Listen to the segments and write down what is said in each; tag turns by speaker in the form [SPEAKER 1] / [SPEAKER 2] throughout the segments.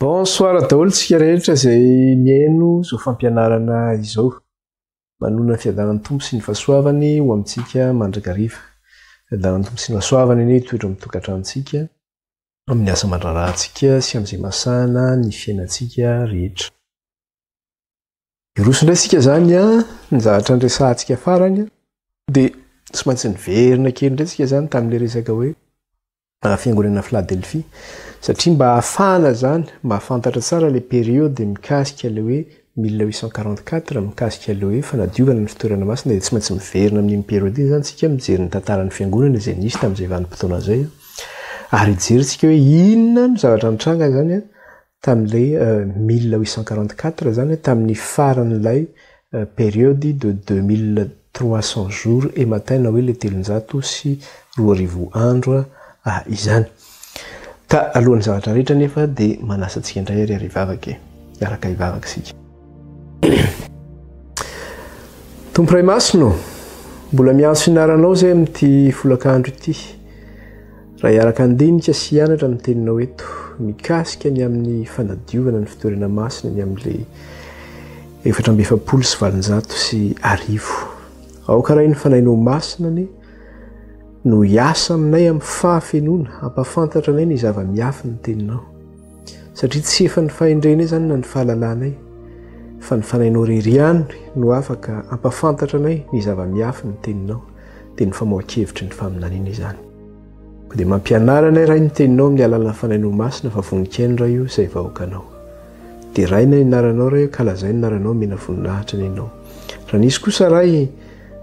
[SPEAKER 1] Bonsoir daholo tsika rehetra izay mihaino izao fampianarana izao. Manonona ny fiadanan'ny Tompo sy ny fahasoavany ho amintsika mandrakariva. Fiadanan'ny Tompo sy ny fahasoavany anie hitoetra amin'ny tokantranontsika, amin'ny asa aman-draharahantsika sy amin'izay masahana ny fiainantsika rehetra. Hiroso indray isika izany an, ny zavatra niresahantsika farany dia tsy maintsy niverina kely indray isika izany tamin'ilay resaka hoe Fiangonana Filadelfia satria mba ahafahana izany mahafantatra tsara ilay période mikasika ilay hoe 1844 mikasika ilay hoe fanadiovana ny fitoerana masina dia tsy maintsy miverina amin'iny période iny izany isika mijery ny tantaran'ny fiangonana izay nisy tamin'izay vanim-potoana izay ary hijery isika hoe inona no zavatra nitranga izany tamin'ilay 1844 izany tamin'ny faran'ilay période de 2300 jours et matin na hoe ilay 2300 andro izany. Ka alohan'ny zavatra rehetra anefa dia manasa antsika indray ary ary hivavaka e. Hiaraka hivavaka isika. Tompo Ray Masina ô, mbola miantso ny anaranao izay amin'ity folakandro ity. Raha hiaraka handinika sy hianatra ny teninao eto mikasika ny amin'ny fanadiovana ny fitoerana masina ny amin'ilay 1844. Aoka Ray ny Fanahinao Masina anie no hiasa aminay amin'ny fahafenoana hampahafantatra anay ny zava-miafy ny teninao. Satria tsy efa ny fahendrenay izany na ny fahalalanay fa ny Fanahinao irery ihany no afaka hampahafantatra anay ny zava-miafy ny teninao dia ny famoahan-kevitry ny faminaniana izany. Koa dia mampianara anay Ray ny teninao amin'ny alalan'ny Fanahinao Masina fa vonon-kihaino Ray o izay vahoakanao. Deraina ny anaranao Ray o ka lazaina ny anaranao omena voninahitra anie Ianao. Raha nisy kosa Ray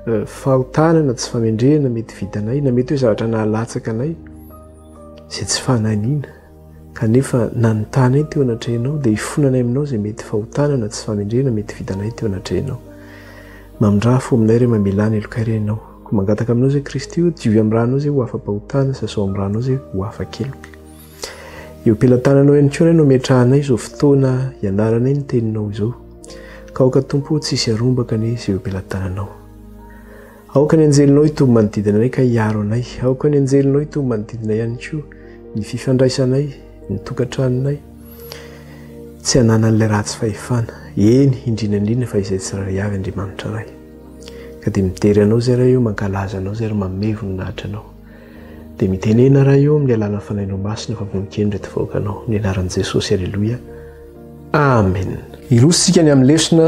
[SPEAKER 1] fahotana na tsy famendrehana mety vitanay na mety hoe zavatra nahalatsaka anay izay tsy fanahiniana kanefa nanontany teo anatrehanao dia hifonanay aminao izay mety fahotana na tsy famendrehana mety vitanay teo anatrehanao. Mamindrà fo aminay re mamelà ny helokay re Ianao. Koa mangataka aminao izay Kristy o, diovy amin'ny ranao izay ho afa-pahotana, sasao amin'ny ranao izay ho afa-keloka. Eo am-pelatananao ihany koa re no ametrahanay izao fotoana hianaranay ny teninao izao. Ka aoka Tompo o tsy hisy harombaka anie izay eo am-pelatananao. Aoka ny anjelinao hitoby manodidina anay ka hiaro anay. Aoka ny anjelinao hitoby manodidina ihany koa ny fifandraisanay, ny tokantranonay. Tsy hananan'ilay ratsy fahefana. Eny, indrindra indrindra fa izay tsirairay avy Andriamanitra Ray. Ka dia midery Anao izay Ray o, mankalaza Anao izay ary manome voninahitra Anao. Dia mitenena Ray o amin'ny alalan'ny Fanahinao Masina fa vonon-kendry eto vahoakanao. Amin'ny anaran'i Jesosy, Aleloia. Amen. Hiroso isika ny amin'ny lesona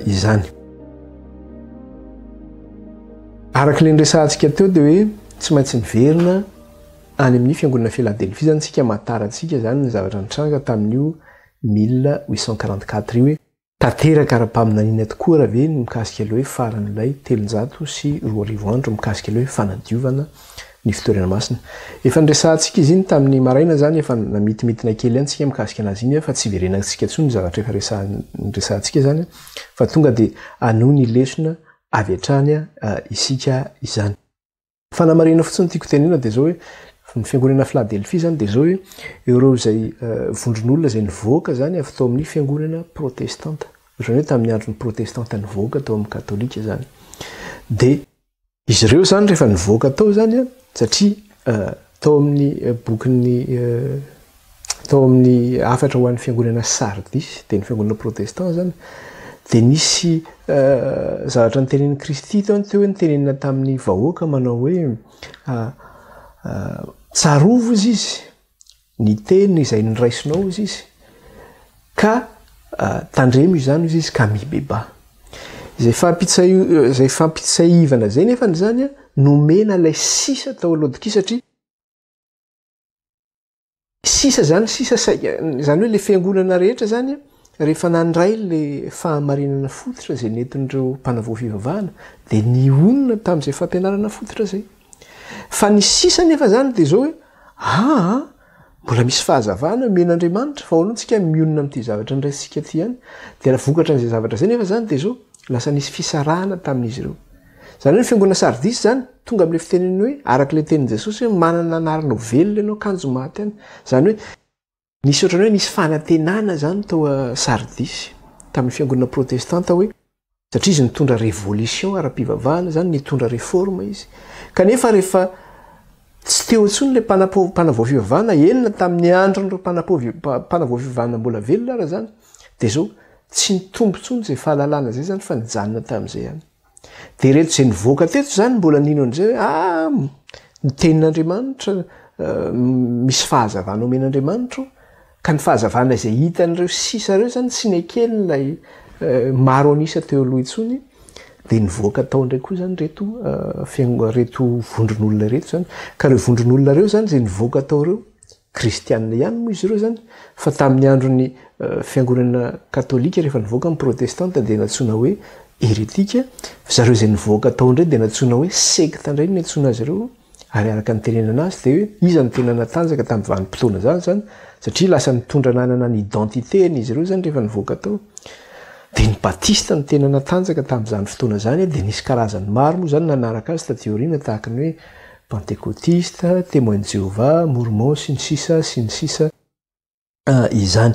[SPEAKER 1] izany. Araka ilay niresahantsika teo dia hoe tsy maintsy miverina any amin'ny fiangonana Filadelfia izany isika mahatara antsika izany ny zavatra nitranga tamin'io 1844 io hoe tanteraka ara-paminaniana tokoa raha ve ny mikasika ilay hoe faran'ilay 2300 andro mikasika ilay hoe fanadiovana ny fitoerana masina. Efa niresahantsika izy iny tamin'ny maraina izany, efa namitimitina kely ihany tsika mikasika anazy iny fa tsy hiverenantsika intsony ny zavatra efa resahantsika izany fa tonga dia hanohy ny lesona avy hatrany isika izany. Fanamarihana fotsiny tiako tenena dia izao hoe ny fiangonana Filadelfia izany dia izao hoe ireo izay vondron'olona izay nivoaka izany avy tao amin'ny fiangonana protestanta, ohatran'ny hoe tamin'ny andron'ny protestanta nivoaka tao amin'ny katolika izany dia Izy ireo izany rehefa nivoaka tao izany an, satria tao amin'ny bokin'ny tao amin'ny hafatra ho an'ny fiangonana Sardisy, dia ny fiangonana protestant izany, dia nisy zavatra notenenin'i Kristy tao teo hoe notenenina tamin'ny vahoaka manao hoe tsarovy hozy izy, Ny teny izay noraisinao hozy izy, ka tandremo izany hozy izy ka mibebaha. Izay fampitsahi- izay fampitsaihivana izay nefany izany an, nomena ilay sisa tao Laodikia satria sisa izany sisa saika, izany hoe ilay fiangonana rehetra izany an, rehefa nandray ilay fahamarinana fototra izay nentin'ireo mpanavao fivavahana dia nionona tamin'izay fampianarana fototra izay. Fa ny sisa nefa izany dia izao hoe aa mbola misy fahazavana omen'Andriamanitra fa ahoana tsika mionona amin'ity zavatra niraisintsika ity ihany. Dia raha vokatra an'izay zavatra izay nefa izany dia izao lasa nisy fisarahana tamin'izy ireo. Izany hoe ny fiangonana Sardisy izany tonga amin'ilay fitenenana hoe araka ilay tenin'i Jesosy hoe manana anarana ho velona ianao kanjo maty any. Izany hoe Nisy ohatran'ny hoe nisy fanantenana izany tao Sardisy, tamin'ny fiangonana protestanta hoe, satria izy nitondra révolution ara-pivavahana izany, nitondra réforme izy. Kanefa rehefa Tsy teo intsony ilay mpanapo, mpanavao fivavahana, eny na tamin'ny andron'ireo mpanapo, mpanavao fivavahana mbola velona ara izany, dia izao, tsy nitombo intsony izay fahalalana izay izany fa nijanona tamin'izay ihany. Dia ireto izay nivoaka teto izany mbola nino an'izay hoe ah, ny tenin'Andriamanitra, misy fahazavana omen'Andriamanitra ao, ka ny fahazavana izay hitan'ireo sisa ireo izany tsy neken'ilay maro an'isa teo aloha intsony, dia nivoaka tao indray koa izany ireto fiango- ireto vondron'olona ireto izany. Ka ireo vondron'olona ireo izany izay nivoaka tao ireo, kristianina ihany moa izy ireo izany, fa tamin'ny andron'ny fiangonana katolika rehefa nivoaka ny protestanta dia nantsoina hoe heretika, fa zareo izay nivoaka tao indray dia nantsoina hoe sekta indray no niantsoana azy ireo. Ary araka ny tenenana azy dia hoe iza no tena natanjaka tamin'ny vanim-potoana izany izany satria lasa nitondra nanana ny identité-ny izy ireo izany rehefa nivoaka tao. Dia ny batista no tena natanjaka tamin'izany fotoana izany dia nisy karazany maro moa izany nanaraka azy taty aoriana tahaka ny hoe pantekotista, témoin de Jéhovah, mormon sy ny sisa sy ny sisa. Izany.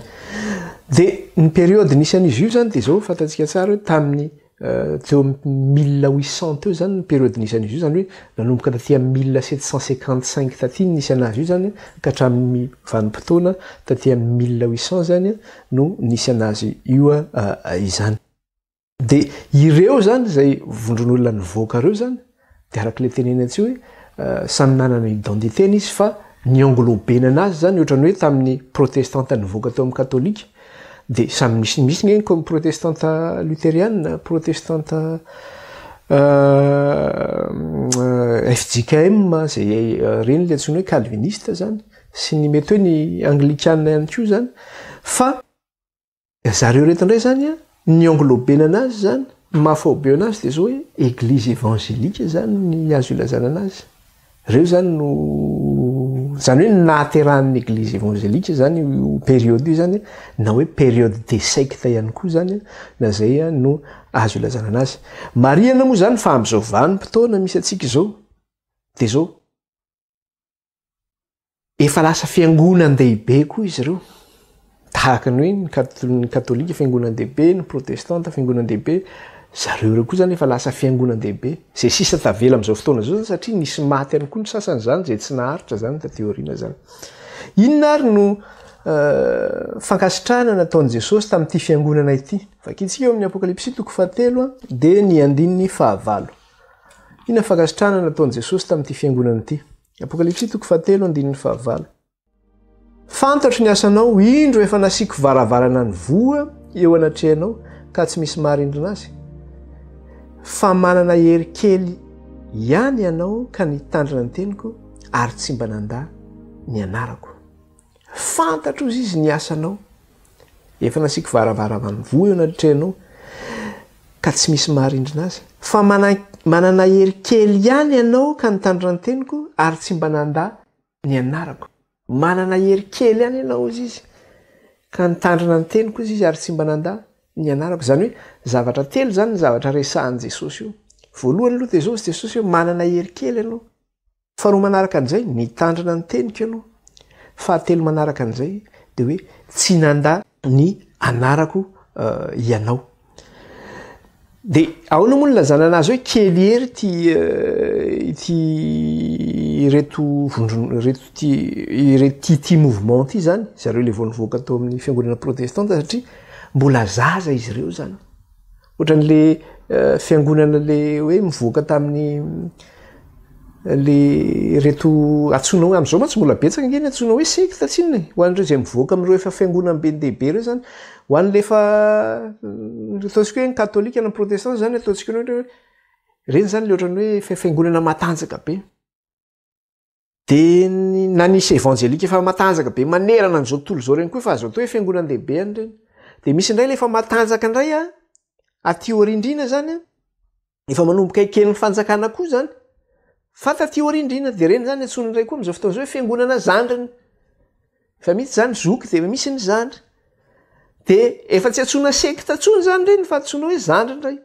[SPEAKER 1] Dia ny période nisy an'izy io izany dia izao, fantatsika tsara hoe tamin'ny teo amin'ny 1800 teo izany ny période nisy an'izy io, izany hoe nanomboka taty amin'ny 1755 taty ny nisy an'azy io izany ka hatramin'ny vanim-potoana taty amin'ny 1800 izany no nisy an'azy io izany. Dia ireo izany izay vondron'olona nivoaka ireo izany dia araka ilay tenenina antsika hoe samy nanana identité-ny izy fa ny englobena azy izany ohatran'ny hoe tamin'ny protestanta nivoaka teo amin'ny katolika dia samy misy misy nge ny protestanta luteriana, protestanta fjkm izay ireny ilay antsoina hoe calviniste izany sy ny mety hoe ny anglikana ihany koa izany fa Zareo ireto indray izany an, ny englobena anazy izany, ny maha faobe anazy dia izao hoe eglise evangelique izany ny azo ilazana anazy. Ireo izany no, izany hoe ny nahaterahan'ny eglise evangelique izany io période io izany, na hoe période des sectes ihany koa izany, na izay no azo ilazana anazy. Marihana moa izany fa amin'izao vanim-potoana misy antsika izao dia izao, Efa lasa fiangonan-dehibe koa izy ireo. Tahaka ny hoe ny ny katolika fiangonan-dehibe, ny protestanta fiangonan-dehibe, zareo ireo koa zany efa lasa fiangonan-dehibe. Izay sisa tavela amin'izao fotoana izao zany satria nisy maty ihany koa ny sasany zany izay tsy naharitra zany taty aoriana zany. Inona ary no fankasitrahana nataon'i Jesosy tamin'ity fiangonana ity? Vakintsika eo amin'ny Apokalypsy toko fahatelo dia ny andininy fahavalo. Inona fankasitrahana nataon'i Jesosy tamin'ity fiangonana ity? Apokalypsy toko fahatelo andininy fahavalo. Fantatro ny asanao, indro efa nasiako varavarana ny voa eo anatrehanao ka tsy misy maharindrina azy. Fa manana hery kely ihany ianao ka nitandrina ny teniko ary tsy mba nandà ny anarako. Fantatro ozy izy ny asanao. Efa nasiako varavaravany voa eo anatrehanao ka tsy misy maharindrina azy. Fa manana hery kely ihany ianao ka nitandrina ny teniko ary tsy mba nandà ny anarako. Manana hery kely ihany ianao ozy izy ka nitandrina ny teniko ozy izy ary tsy mba nandà ny anarako. Izany hoe zavatra telo izany ny zavatra resahan'i Jesosy io. Voalohany aloha dia izao ozy Jesosy hoe manana hery kely ianao. Faharoa manaraka an'izay, nitandrina ny teniko ianao. Fahatelo manaraka an'izay, dia hoe tsy nandà ny anarako ianao. Dia ahoana moa no nilazana anazy hoe kely hery ity ity ireto vondrona ireto ity ireto ity mouvement ity izany, zareo ilay vao nivoaka tao amin'ny fiangonana protestanta satria mbola zaza izy ireo izany. Ohatran'le fiangonana le hoe mivoaka tamin'ny le reto antsoina hoe amin'izao mantsy mbola betsaka ange ny antsoina hoe secte tsinona e. Ho an'ireo izay mivoaka amin'ireo efa fiangonam-be lehibe ireo zany, ho an'le efa ataontsika hoe ny katolika na ny protestanta zany ataontsika hoe ireny zany le ohatran'ny hoe efa fiangonana matanjaka be. Dia ny na nisy evanjelika efa matanjaka be manerana an'izao tontolo izao ireny koa efa azo atao hoe fiangonan-dehibe any ireny. Dia misy indray ilay efa matanjaka indray a, aty aoriandriana zany a, efa manomboka eken'ny fanjakana koa zany, fa taty aoriandriana, dia ireny zany antsoina indray koa amin'izao fotoana izao hoe fiangonana zandriny. Efa misy zany zoky dia efa misy ny zandry. Dia efa tsy antsoina sekta intsony zany ireny fa antsoina hoe zandry indray.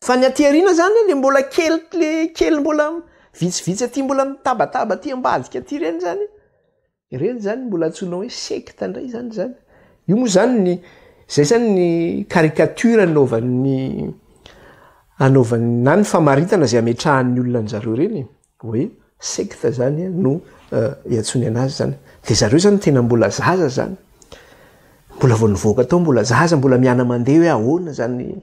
[SPEAKER 1] Fa ny aty aoriana zany le mbola kely le kely mbola vitsivitsy aty mbola mitabataba aty ambadika aty reny zany, reny zany mbola antsoina hoe secte ndray zany zany. Io moa zany ny zay zany ny caricature anaovan'ny anaovan'ny na ny famaritana zay ametrahan'ny olona an'zareo reny e, hoe. Secte zany no iantsoany anazy zany. Dia zareo zany tena mbola zaza zany. Mbola vao nivoaka tao mbola zaza, mbola miana-mandeha hoe ahoana zany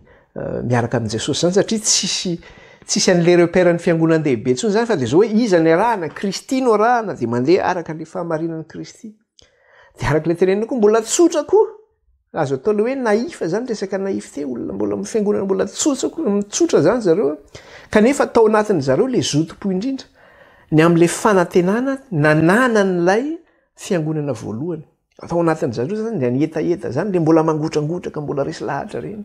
[SPEAKER 1] miaraka amin'i Jesosy zany satria tsisy tsisy an'le repère ny fiangonan-dehibe intsony zany fa dia zao hoe iza ny arahana, Kristy no arahana dia mandeha araka le fahamarinan'i Kristy. Dia araka le tenenina koa mbola tsotra koa. Azo atao le hoe naïf zany resaka naïveté, olona mbola amin'ny fiangonana mbola tsotsa koa, tsotra zany zareo a. Kanefa tao anatin'ny zareo le zotom-po indrindra ny amin'le fanantenana nananan'ilay fiangonana voalohany. Tao anatin'ny zareo zany dia ny hetaheta zany le mbola mangotrangotraka, mbola resy lahatra reny.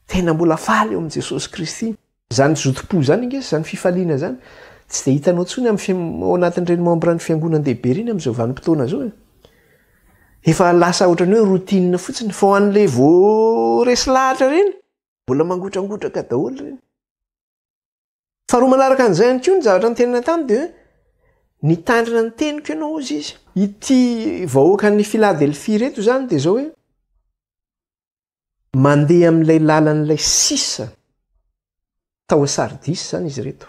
[SPEAKER 1] Tena mbola faly eo amin'i Jesosy Kristy. Izany zotom-po izany ange, izany fifaliana izany, tsy dia hitanao intsony amin'ny fi-, ao anatin'ireny membre-n'ny fiangonan-dehibe ireny amin'izao vanim-potoana izao e. Efa lasa ohatran'ny hoe routine fotsiny, fa ho an'ilay vao resy lahatra ireny, mbola mangotrangotraka daholo ireny. Faharoa manaraka an'izay ihany koa ny zavatra notenenina taminy dia hoe nitandrina ny teniko ianao hozy izy. Ity vahoakan'ny Philadelphie ireto izany dia izao hoe Mandeha amin'ilay lalan'ilay sisa tao Sardisy izany izy ireto,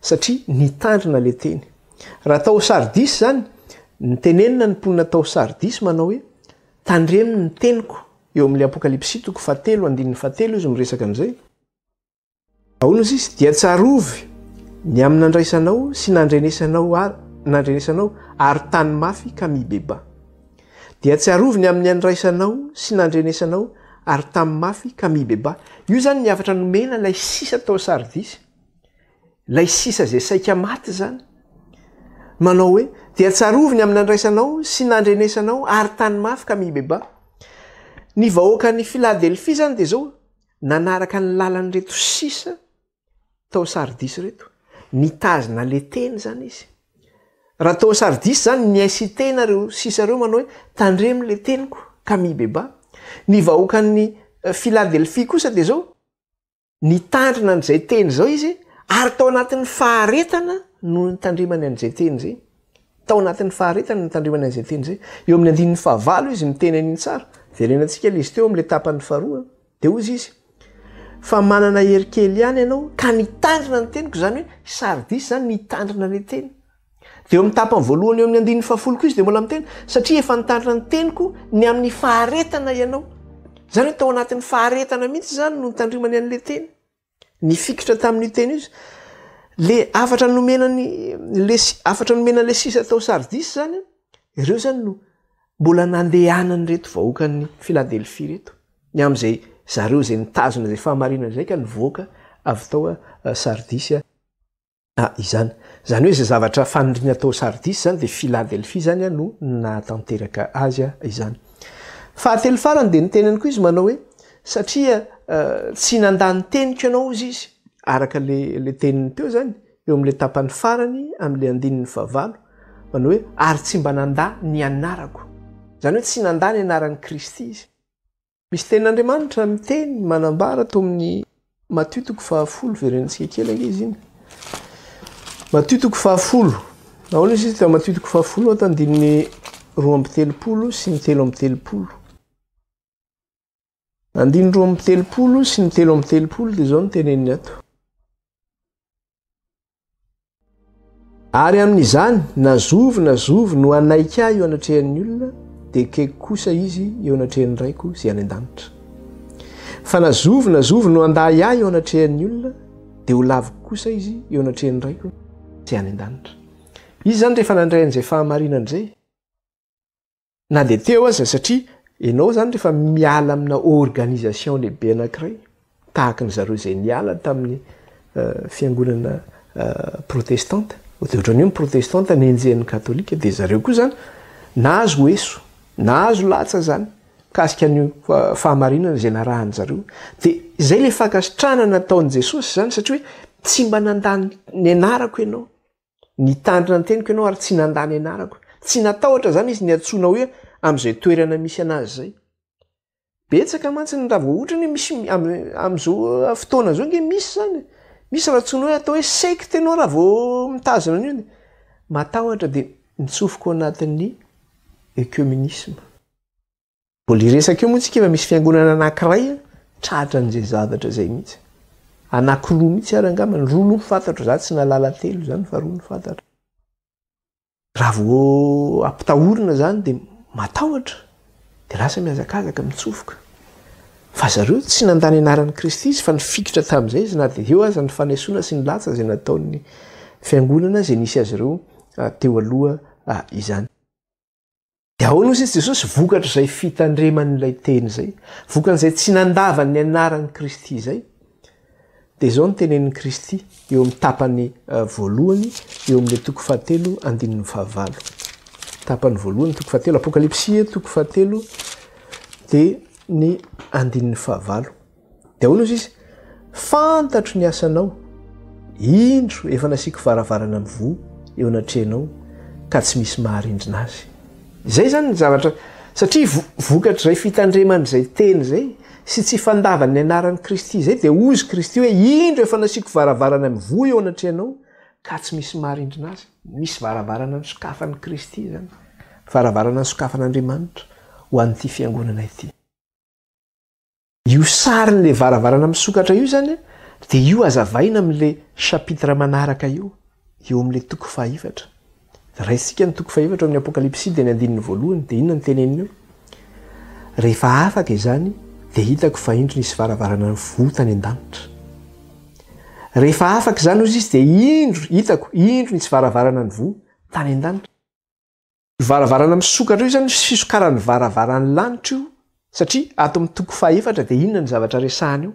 [SPEAKER 1] satria nitandrina ilay teny. Raha tao Sardisy izany, nitenenina ny mponina tao Sardisy manao hoe, Tandremo ny teniko, eo amin'ilay Apokalypsy toko fahatelo andininy fahatelo izy miresaka an'izay. Ahoana ozy izy? Dia tsarovy ny amin'ny nandraisanao sy nandrenesanao ary nandrenesanao ary tany mafy ka mibebaha. Dia tsarovy ny amin'ny andraisanao sy nandrenesanao ary tamy mafy ka mibebaha. Io izany ny hafatra nomena ilay sisa tao Sardisy. Ilay sisa izay saika maty izany. Manao hoe, dia tsarovy ny amin'ny nandraisanao sy nandrenesanao ary tany mafy ka mibebaha. Ny vahoakan'i Filadelfia izany dia izao, Nanaraka ny lalan'ireto sisa tao Sardisy ireto. Nitazona le teny izany izy. Raha tao Sardisy izany, ni-inciter-na ireo sisa ireo manao hoe, tandremo le teniko ka mibebaha. Ny vahoakan'i Filadelfia kosa dia izao, nitandrina an'izay teny izao izy ary tao anatin'ny faharetana no nitandremany an'izay teny izay. Tao anatin'ny faharetana no nitandremany an'izay teny izay. Eo amin'ny andininy fahavalo izy miteny an'iny tsara. Verenantsika ilay izy teo amin'ilay tapany faharoa. Dia hoy izy, Fa manana hery kely ihany ianao ka nitandrina ny teniko, izany hoe Sardisy izany nitandrina ilay teny. Dia eo amin'ny tapany voalohany eo amin'ny andininy fahafolo koa izy dia mbola miteny, satria efa nitandrina ny teniko ny amin'ny faharetana ianao. Izany hoe tao anatin'ny faharetana mihitsy izany no nitandrimany an'ilay teny. Nifikitra tamin'io teny io izy. Le hafatra nomena ny le hafatra nomena le sisa tao Sardisy izany, ireo izany no mbola nandehanan'ireto vahoakan'ny Filadelfia ireto. Ny amin'izay zareo izay nitazona izay fahamarinana izay ka nivoaka avy tao Sardisy izany. Izany hoe izay zavatra faniriana tao Sardisy izany dia Filadelfia izany no nahatanteraka azy izany. Fahatelo farany dia niteny ihany koa izy manao hoe satria tsy nandà ny teniko ianao hozy izy, araka le le teniny teo izany, eo amin'ilay tapany farany amin'ilay andininy fahavalo, manao hoe ary tsy mba nandà ny anarako. Izany hoe tsy nandà ny anaran'i Kristy izy. Misy tenin'Andriamanitra miteny, manambara ato amin'ny Matio toko fahafolo, verenantsika kely ange izy iny. Matio toko fahafolo. Ahoana izy izy tao Matio toko fahafolo ato andininy 32 sy ny 33. Andininy 32 sy ny 33 dia izao no teneniny ato. Ary amin'izany, na zovy na zovy no hanaiky ahy eo anatrehan'ny olona, dia ekeko kosa izy eo anatrehan'ny Raiko izay any an-danitra. Fa na zovy na zovy no handahy ahy eo anatrehan'ny olona, dia ho laviko kosa izy eo anatrehan'ny Raiko izay any an-danitra. Izy izany rehefa nandray an'izay fahamarinana izay, Na dia teo aza, satria ianao izany rehefa miala amina organisation lehibe anankiray, tahaka ny zareo izay niala tamin'ny fiangonana protestanta, dia ohatran'ny hoe ny protestanta nenjehin'ny katolika, dia zareo koa izany nahazo eso, nahazo latsa izany mikasika an'io fahamarinana izay narahan'ny zareo. Dia izay ilay fankasitrahana nataon'i Jesosy izany, satria hoe tsy mba nandà ny anarako ianao. Nitandrina ny teniko ianao ary tsy nandà ny anarako. Tsy natahotra izany izy niantsoana hoe amin'izay toerana misy anazy izay. Betsaka mantsy ny raha vao ohatra ny misy amin'izao fotoana izao nge misy izany. Misy raha antsoina hoe atao hoe secte ianao raha vao mitazona an'io dia matahotra dia mitsofoka ao anatin'ny œcuménisme. Mbola hiresaka eo moa tsika fa misy fiangonana anankiray tratra an'izay zavatra izay mihitsy. Anakiroa mihitsy ary angamba, ny roa aloha no fantatro, za tsy nahalala telo izany fa roa no fantatro. Raha vao ampitahorina izany dia matahotra, dia lasa mihazakazaka mitsofoka. Fa zareo tsy nandà ny anaran'i Kristy izy fa nifikitra tamin'izay izy na dia eo aza ny fanesoana sy ny latsa izay nataon'ny fiangonana izay nisy azy ireo teo aloha izany. Dia ahoana hoy izy Jesosy? Vokatr'izay fitandremany ilay teny izay, vokan'izay tsy nandavany ny anaran'i Kristy izay, dia izao no tenenin'i Kristy eo amin'ny tapany voalohany eo amin'ilay toko fahatelo andininy fahavalo. Tapany voalohany toko fahatelo, Apokalypsy toko fahatelo dia ny andininy fahavalo. Dia ahoana hozy izy? Fantatro ny asanao. Indro, efa nasiako varavarana mivoha eo anatrehanao, ka tsy misy maharindrina azy. Izay izany ny zavatra, satria vokatr'izay fitandremana izay teny izay, sy tsy fandavany ny anaran'i Kristy izay, dia hozy Kristy hoe, Indro, efa nasiako varavarana mivoha eo anatrehanao, ka tsy misy maharindrina azy. Misy varavarana nosokafan'i Kristy izany, varavarana nosokafan'Andriamanitra ho an'ity fiangonana ity. Io sarin'ilay varavarana misokatra io izany dia io hazavaina amin'ilay chapitre manaraka io, eo amin'ilay toko fahefatra. Raisintsika ny toko fahefatra ao amin'ny Apokalypsy dia ny andininy voalohany, dia inona no teneniny eo? Rehefa afaka izany dia hitako fa indro nisy varavarana nivoha tany an-danitra. Rehefa afaka izany hozy izy dia indro hitako, indro nisy varavarana nivoha tany an-danitra. Io varavarana misokatra io izany fisokaran'ny varavaran'ny lanitra io satria ato amin'ny toko fahaefatra dia inona ny zavatra resahana io?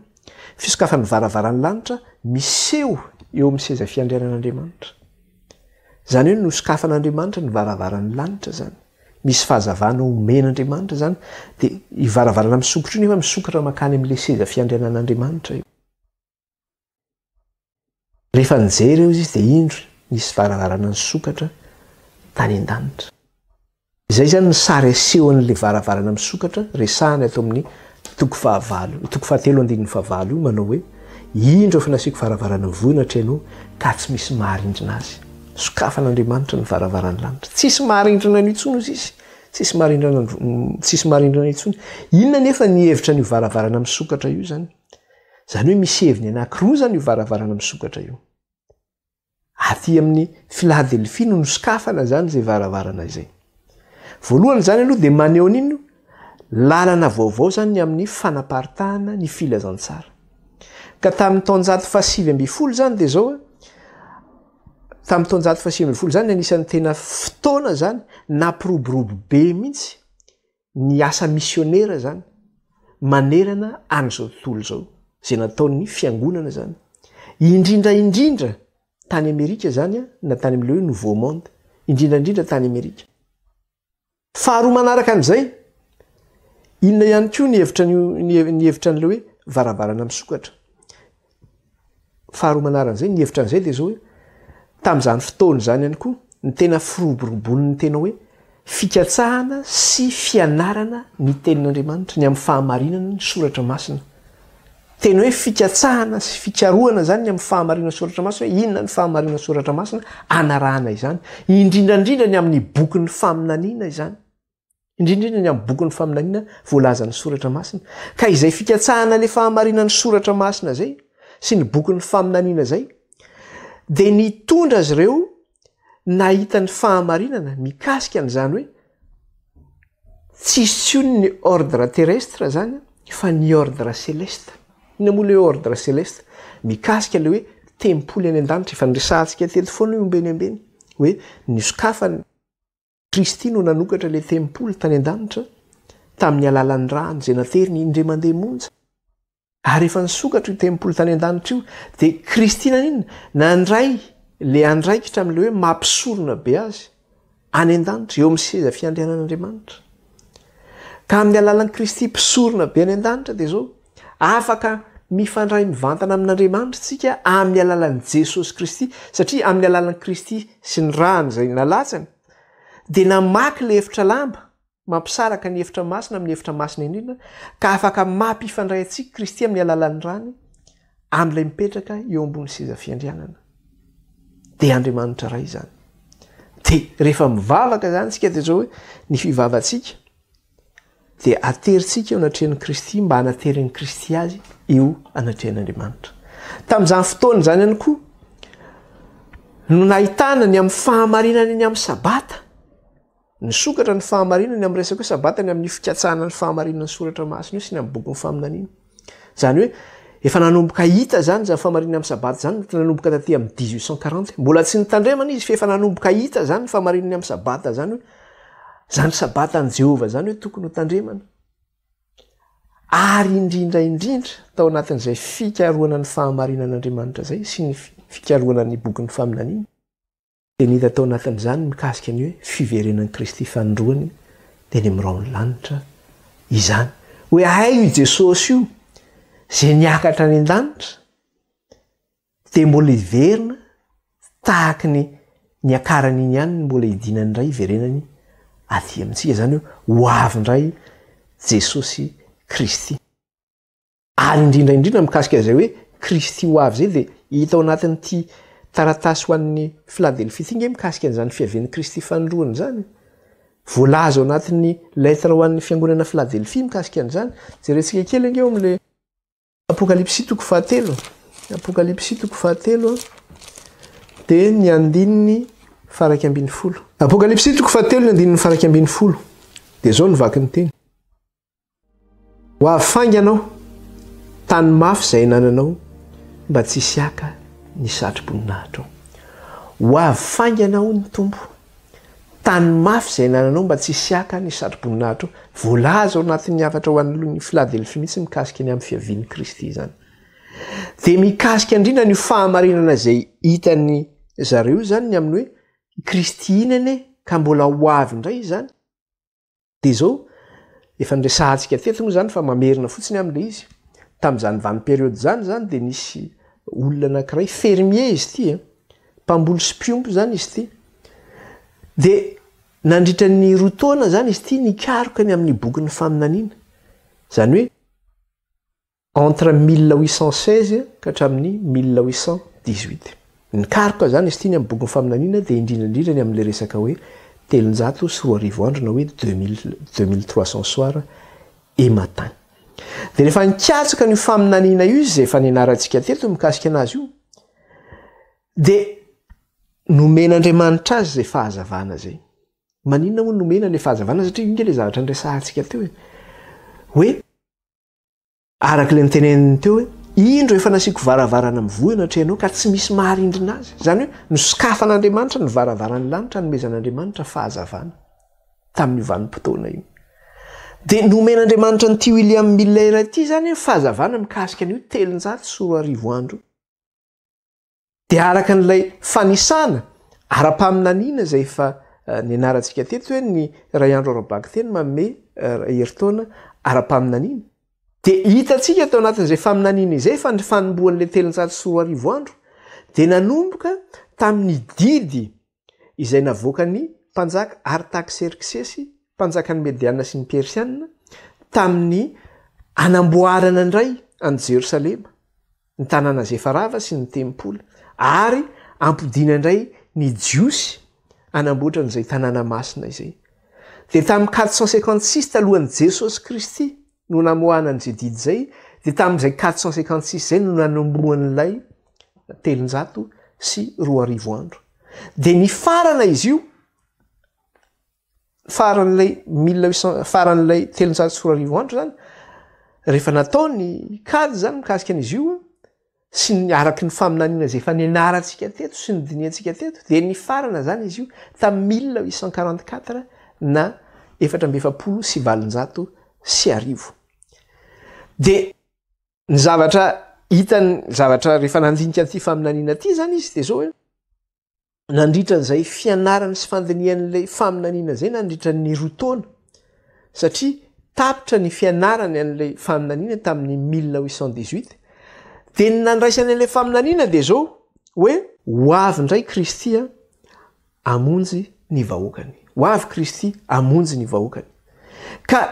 [SPEAKER 1] Fisokafan'ny varavaran'ny lanitra miseho eo amin'ny seza fiandrianan'Andriamanitra. Izany hoe nosokafan'Andriamanitra ny varavaran'ny lanitra izany. Misy fahazavana omen'Andriamanitra izany dia io varavarana misokatra io nefa misokatra mankany amin'ilay seza fiandrianan'Andriamanitra io. Rehefa nijery eo izy dia indro nisy varavarana nisokatra tany an-danitra. Izay izany ny sary asehon'ilay varavarana misokatra resahana eto amin'ny toko fahavalo, toko fahatelo andininy fahavalo io manao hoe indro efa nasiako varavarana mivoha natrehanao ka tsy misy maharindrina azy. Sokafan'Andriamanitra ny varavaran'ny lanitra. Tsisy maharindrina an'io intsony hozy izy. Tsisy maharindrina tsisy maharindrina intsony. Inona nefa ny hevitra an'io varavarana misokatra io izany? Izany hoe misy heviny anankiroa izany io varavarana misokatra io. Aty amin'ny Filadelfia no nosokafana izany izay varavarana izay. Voalohany izany aloha dia maneho an'inona io? Lalana vaovao izany ny amin'ny fanaparitahana ny filazantsara. Ka tamin'ny taonjato fahasivy ambin'ny folo izany dia izao, tamin'ny taonjato fahasivy ambin'ny folo izany anisan'ny tena fotoana izany nampiroborobo be mihitsy ny asa misionera izany manerana an'izao tontolo izao, izay nataon'ny fiangonana izany. Indrindra indrindra tany Amerika izany na tany amin'ilay hoe Nouveau Monde, indrindra indrindra tany Amerika. Faharoa manaraka an'izay, inona ihany koa ny hevitra ny hevitra an'ilay hoe varavarana misokatra? Faharoa manaran'izay, ny hevitra an'izay dia izao hoe, tamin'izany fotoana izany ihany koa, ny tena firoborobon'ny tena hoe fikatsahana sy fianarana ny tenin'Andriamanitra, ny amin'ny fahamarinana ny soratra masina. Tena hoe fikatsahana sy fikarohana izany ny amin'ny fahamarinana soratra masina, hoe inona ny fahamarinana soratra masina, anarahana izany. Indrindra indrindra ny amin'ny bokin'ny faminaniana izany. Indrindra indrindra ny amin'ny bokin'ny faminaniana voalazan'ny soratra masina. Ka izay fikatsahana ilay fahamarinan'ny soratra masina izay sy ny bokin'ny faminaniana izay dia nitondra azy ireo nahita ny fahamarinana mikasika an'izany hoe tsisy intsony ny ordre terrestre zany fa ny ordre celeste. Inona moa ilay hoe ordre celeste? Mikasika ilay hoe tempoly any an-danitra, efa niresahantsika teto foana io ombeny ombeny hoe nisokafany Kristy no nanokatra ilay tempoly tany an-danitra tamin'ny alalan'ny rany izay nateriny indray mandeha monja. Ary rehefa nisokatra io tempoly tany an-danitra io, dia Kristy naninona? Nandray ilay andraikitra amin'ilay hoe maha mpisorona be azy any an-danitra, eo amin'ny seza fiandrianan'Andriamanitra. Ka amin'ny alalan'i Kristy mpisorona be any an-danitra dia izao, afaka mifandray mivantana amin'Andriamanitra isika amin'ny alalan'i Jesosy Kristy, satria amin'ny alalan'i Kristy sy ny rany izay nalatsany, dia namaky ilay efitra lamba mampisaraka ny efitra masina amin'ny efitra masina indrindra, ka afaka mampifandray antsika Kristy amin'ny alalan'ny rany amin'ilay mipetraka eo ambony seza fiandrianana. Dia Andriamanitra Ray izany. Dia rehefa mivavaka izany isika dia izao hoe ny fivavatsika dia aterintsika eo anatrehan'i Kristy mba hanaterin'i Kristy azy eo anatrehan'Andriamanitra. Tamin'izany fotoana izany ihany koa no nahitana ny amin'ny fahamarinana ny amin'ny Sabata. Nisokatra ny fahamarinana amin'ny resaka hoe Sabata ny amin'ny fikatsahana ny fahamarinan'ny soratra masina io sy ny amin'ny bokin'ny faminaniana. Izany hoe efa nanomboka hita izany izany fahamarinana amin'ny Sabata izany nanomboka taty amin'ny 1840. Mbola tsy nitandremana izy fa efa nanomboka hita izany ny fahamarinana amin'ny Sabata izany hoe izany Sabatan'i Jehovah izany hoe tokony ho tandremana. Ary indrindra indrindra tao anatin'izay fikarohana ny fahamarinan'Andriamanitra izay sy ny fikarohana ny bokin'ny faminaniana, Dia ny hita tao anatin'izany mikasika ny hoe fiverenan'i Kristy fanindroany teny amin'ny rahon'ny lanitra izany. Hoe hay io Jesosy io izay niakatra any an-danitra dia mbola hiverina tahaky ny niakarany iny ihany no mbola hidinany indray hiverenany aty amintsika. Izany hoe ho avy indray Jesosy Kristy. Ary indrindra indrindra mikasika izay hoe Kristy ho avy izay dia hita ao anatin'ity taratasy ho an'ny Filadelfia ity nge mikasika an'izany fiavian'i Kristy fanindroany izany. Voalaza ao anatin'ny lettre ho an'ny fiangonana Filadelfia mikasika an'izany. Jerentsika kely ange eo amin'ilay Apokalypsy toko fahatelo. Apokalypsy toko fahatelo dia ny andininy faraika ambin'ny folo. Apokalypsy toko fahatelo ny andininy faraika ambin'ny folo. Dia izao no vaky ny teny. Ho avy faingana aho, tany mafy izay anananao mba tsy hisy haka ny satroboninahitro. Ho avy faingana aho ny Tompo, tany mafy izay anananao mba tsy hisy haka ny satroboninahitro. Voalaza ao anatin'ny hafatra ho an'ny Filadelfia mihitsy mikasika ny amin'ny fiavian'i Kristy izany. Dia mikasika indrindra ny fahamarinana izay hitan'ny zareo izany ny amin'ny hoe Kristy iny anie ka mbola ho avy indray izany. Dia izao, efa niresahantsika teto moa izany fa mamerina fotsiny amin'ilay izy. Tamin'izany vanim-période izany izany dia nisy olona anankiray, fermier izy ity e, mpamboly sy mpiompy izany izy ity. Dia nandritra ny roa taona izany izy ity nikaroka ny amin'ny bokin'ny faminaniana. Izany hoe Entre 1816 ka hatramin'ny 1818. Nikaroka izany izy ity ny amin'ny bokin'ny faminaniana dia indrindra indrindra ny amin'ilay resaka hoe 2300 andro na hoe 2300 soirs et matin. Dia rehefa nikatsaka an'io faminaniana io izy izay efa nianarantsika teto mikasika anazy io dia nomen'Andriamanitra azy izay fahazavana izay. Maninona moa nomena ilay fahazavana satria io nge ilay zavatra niresahantsika teo e. Hoe Araka ilay noteneniny teo hoe, Indro efa nasiako varavarana mivoha eo anatrehanao ka tsy misy maharindrina azy. Izany hoe nosokafan'Andriamanitra ny varavaran'ny lanitra hanomezan'Andriamanitra fahazavana tamin'io vanim-potoana io. Dia nomen'Andriamanitra an'ity William Miller ity izany ny fahazavana mikasika an'io 2300 andro io. Dia araka an'ilay fanisana ara-paminaniana izay efa nianarantsika teto hoe ny iray andro ara-bakiteny manome herintaona ara-paminaniana. Dia hitantsika tao anatin'izay faminaniana izay fa ny fanombohan'ilay 2300 andro dia nanomboka tamin'ny didy izay navoakan'ny mpanjaka Artakserksesy, mpanjakan'ny Mediana sy ny Persiana, tamin'ny hanamboarana indray an'i Jerosalema, ny tanàna izay efa rava sy ny tempoly, ary hampodiana indray ny Jiosy hanamboatra an'izay tanàna masina izay. Dia tamin'ny 456 talohan'i Jesosy Kristy no namoahana an'izay didy izay, dia tamin'izay 456 izay no nanombohan'ilay 2300 andro. Dia nifarana izy io, faran'ilay mille huit cent, faran'ilay 2300 andro zany, rehefa natao ny kajy zany mikasika an'izy io, sy ny araky ny faminaniana izay efa nianarantsika teto sy nodinihantsika teto, dia nifarana zany izy io tamin'ny 1844 na 1844. Dia Ny zavatra hitany, zavatra rehefa nandinika an'ity faminaniana ity izany izy dia izao hoe, nandritra an'izay fianarany sy fandinihan'ilay faminaniana izay nandritra ny roa taona, satria tapitra ny fianarany an'ilay faminaniana tamin'ny 1818, dia ny nandraisany an'ilay faminaniana dia izao hoe, ho avy indray Kristy hamonjy ny vahoakany. Ho avy Kristy hamonjy ny vahoakany. Ka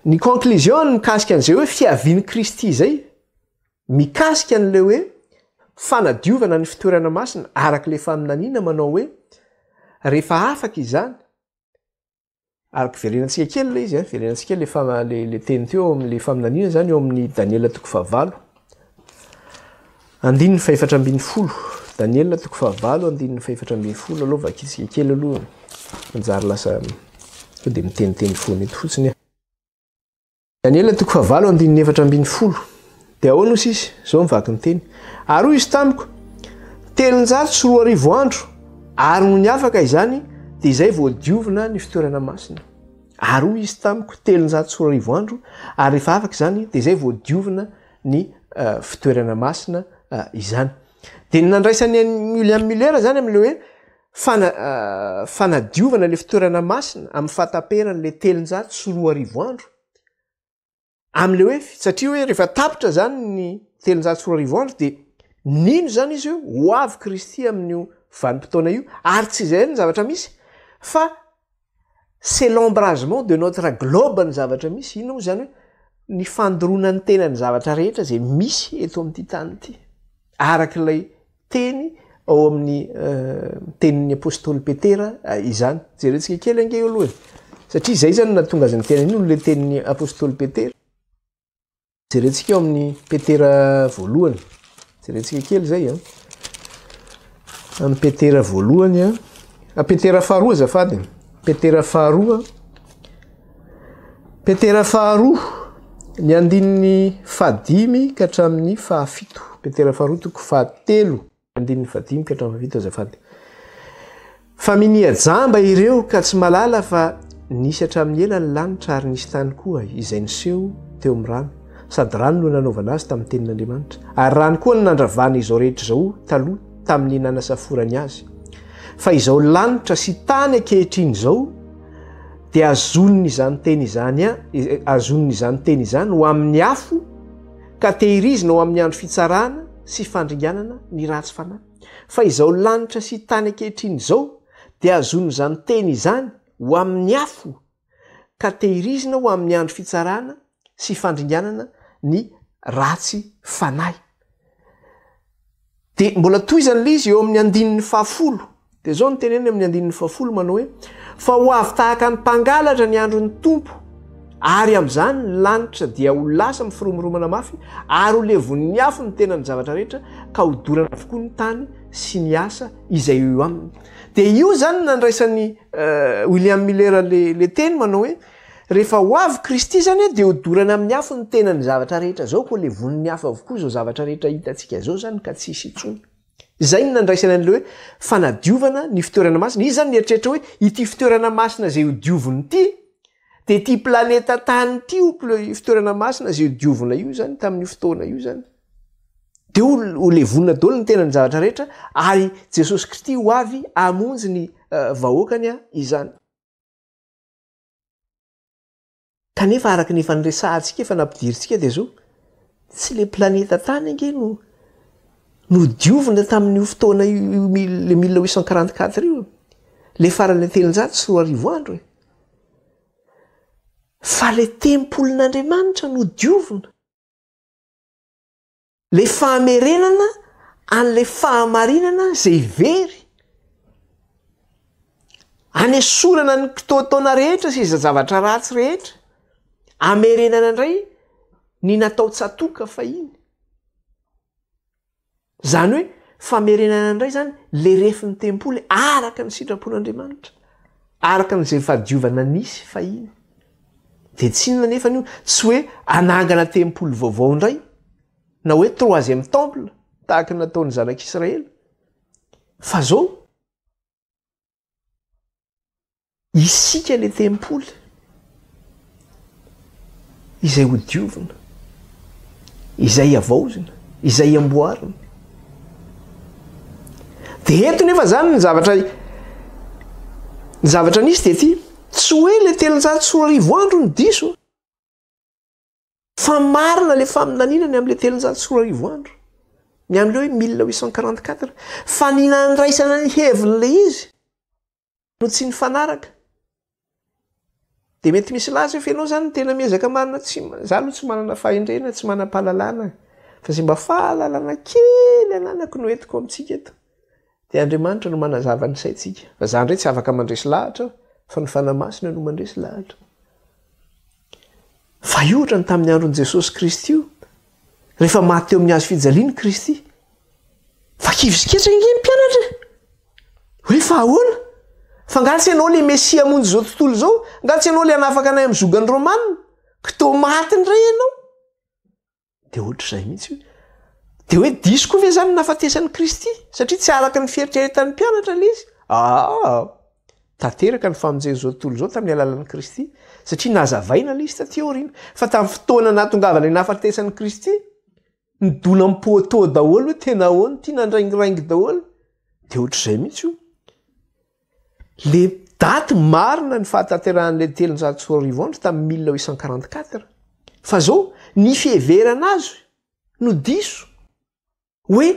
[SPEAKER 1] ny conclusion mikasika an'izay hoe fiavian'i Kristy izay, mikasika an'ilay hoe fanadiovana ny fitoerana masina araka ilay faminaniana manao hoe rehefa afaka izany, Araka verenantsika kely ilay izy, eh, verenantsika kely le, le, le teny teo amin'ilay faminaniana izany eo amin'ny Daniela toko fahavalo. Andininy fahefatra ambin'ny folo. Daniela toko fahavalo andininy fahefatra ambin'ny folo aloha vakitsika kely aloha. Manjary lasa to dia miteniteny foana eto fotsiny aho. Daniela toko fahavalo andininy 14. Dia ahoana hoy izy? Izao mivaky ny teny. Ary hoy izy tamiko, 2300 andro, ary nony afaka izany, dia izay vao diovina ny fitoerana masina. Ary hoy izy tamiko, 2300 andro, ary rehefa afaka izany, dia izay vao diovina ny eh, fitoerana masina eh, izany. Dia ny nandraisany an'i William Miller izany amin'ilay hoe fana, eh, fanadiovana ilay fitoerana masina amin'ny fahataperan'ilay 2300 andro. Amin'ilay hoe, satria hoe rehefa tapitra izany ny 2300 andro dia nino izany izy hoe ho avy Kristy amin'io vanim-potoana io, ary tsy izay ihany ny zavatra misy fa c'est l'embrasement de notre globe ny zavatra misy. Inona moa izany hoe ny fandoroana ny tenan'ny zavatra rehetra izay misy eto amin'ity tany ity, araka ilay teny ao amin'ny tenin'ny apostoly Petera izany. Jerentsika kely ange io aloha e. Satria izay izany no nahatonga azy niteny an'io, ilay tenin'ny apostoly Petera. Jerentsika ao amin'ny Petera voalohany. Jerentsika kely izay an. Amin'ny Petera voalohany an. A Petera faharoa azafady. Petera faharoa. Petera faharoa, ny andininy fahadimy ka hatramin'ny fahafito. Petera faharoa toko fahatelo, andininy fahadimy ka hatramin'ny fahafito azafady. Fa minia jamba ireo ka tsy mahalala fa nisy hatramin'ny ela ny lanitra ary nisy tany koa izay niseho teo amin'ny rano. Sady rano no nanaovana azy tamin'ny tenin'Andriamanitra. Ary rano koa no nandravana izao rehetra izao taloha tamin'ny nanasaforany azy. Fa izao lanitra sy tany ankehitriny izao dia azoniny izany teny izany azoniny izany teny izany ho amin'ny afo ka tehirizina ho amin'ny andro fitsarana sy fandringanana ny ratsy fanahy. Fa izao lanitra sy tany ankehitriny izao dia azoniny izany teny izany ho amin'ny afo ka tehirizina ho amin'ny andro fitsarana sy fandringanana ny ratsy fanahy. Dia mbola tohizany ilay izy eo amin'ny andininy fahafolo. Dia izao no teneniny amin'ny andininy fahafolo manao hoe, Fa ho avy tahaka ny mpangalatra ny andron'ny Tompo, ary amin'izany ny lanitra dia ho lasa amin'ny firomoromana mafy, ary ho levon'ny afo ny tenan'ny zavatra rehetra, ka ho dorana avokoa ny tany sy ny asa izay eo aminy. Dia io izany no nandraisan'i William Miller ilay teny manao hoe, Rehefa ho avy Kristy izany dia ho dorana amin'ny afo ny tenan'ny zavatra rehetra izao, koa levonin'ny afo avokoa izao zavatra rehetra hitantsika izao izany ka tsy hisy intsony. Izay no nandraisany an'ilay hoe fanadiovana ny fitoerana masina. Izy izany nieritreritra hoe ity fitoerana masina izay hodiovina ity dia ity planeta tany ity io fitoerana masina izay hodiovina io izany tamin'io fotoana io izany. Dia ho levonina daholo ny tenan'ny zavatra rehetra ary Jesosy Kristy ho avy hamonjy ny eh, vahoakany izany. Kanefa araka ny efa niresahantsika, efa nampidirintsika dia zao, tsy le planeta tany ange no nodiovina tamin'io fotoana io le 1844 io, le farany 2003 andro e. Fa le tempolin'Andriamanitra no diovina. Le famerenana an'le fahamarinana zay very. Anesorana ny kitoatoana rehetra sy izay zavatra ratsy rehetra. Amerenana indray ny natao tsatoka fahiny. Zany hoe famerenana indray zany le refin'ny tempoly araka ny sitrapon'Andriamanitra. Araka an'izay fahadiovana nisy fahiny. Dia tsy inona anefa io, tsy hoe hanangana tempoly vaovao indray, na hoe troisième temple, tahaka ny nataon'ny zanak'Israely. Fa zao, isika le tempoly, izay hodiovina, izay havaozina, izay amboarina. Dia eto nefa zany ny zavatra ny zavatra nisy dia ity, tsy hoe le 2300 andro no diso, fa marina le faminaniana ny amin'le 2300 andro, ny amin'le hoe 1844, fa ny nandraisana ny hevin'le izy no tsy nifanaraka. Dia mety misy laza eo fa ianao zany tena miezaka marina tsy za aloha tsy manana fahendrena, tsy manam-pahalalana fa izay mba fahalalana kely ananako no entiko amintsika eto. Dia Andriamanitra no manazava ny saintsika. Fa za indray tsy afaka mandresy lahatra fa ny Fanahy Masina no mandresy lahatra. Fa io ohatrany tamin'ny andron'i Jesosy Kristy io. Rehefa maty teo amin'ny hazo fijaliana Kristy. Fa kivy sy ketraka ange ny mpianatra e! Hoe fa ahoana? Fa angaha tsy ianao ilay Mesia hamonjy izao tontolo izao? Angaha tsy ianao ilay hanafaka anay amin'ny zogan'ny Romana? Ka toa maty indray ianao? Dia ohatr'izay mihitsy hoe. Dia hoe diso koa ve izany ny nahafatesan'i Kristy? Satria tsy araka ny fieritreretan'ny mpianatra ilay izy. Aa! Tanteraka ny famonjen'izao tontolo izao tamin'ny alalan'i Kristy, satria nazavaina ilay izy taty aoriana. Fa tamin'ny fotoana nahatongavana ny nahafatesan'i Kristy, nidona amin'ny poteau daholo hoe tena ahoana ity, nandraingiraingy daholo. Dia ohatr'izay mihitsy io. Le daty marina ny fahatanterahan'ilay 2300 andro tamin'ny 1844. Fa zao, ny fiheverana azy no diso. Hoe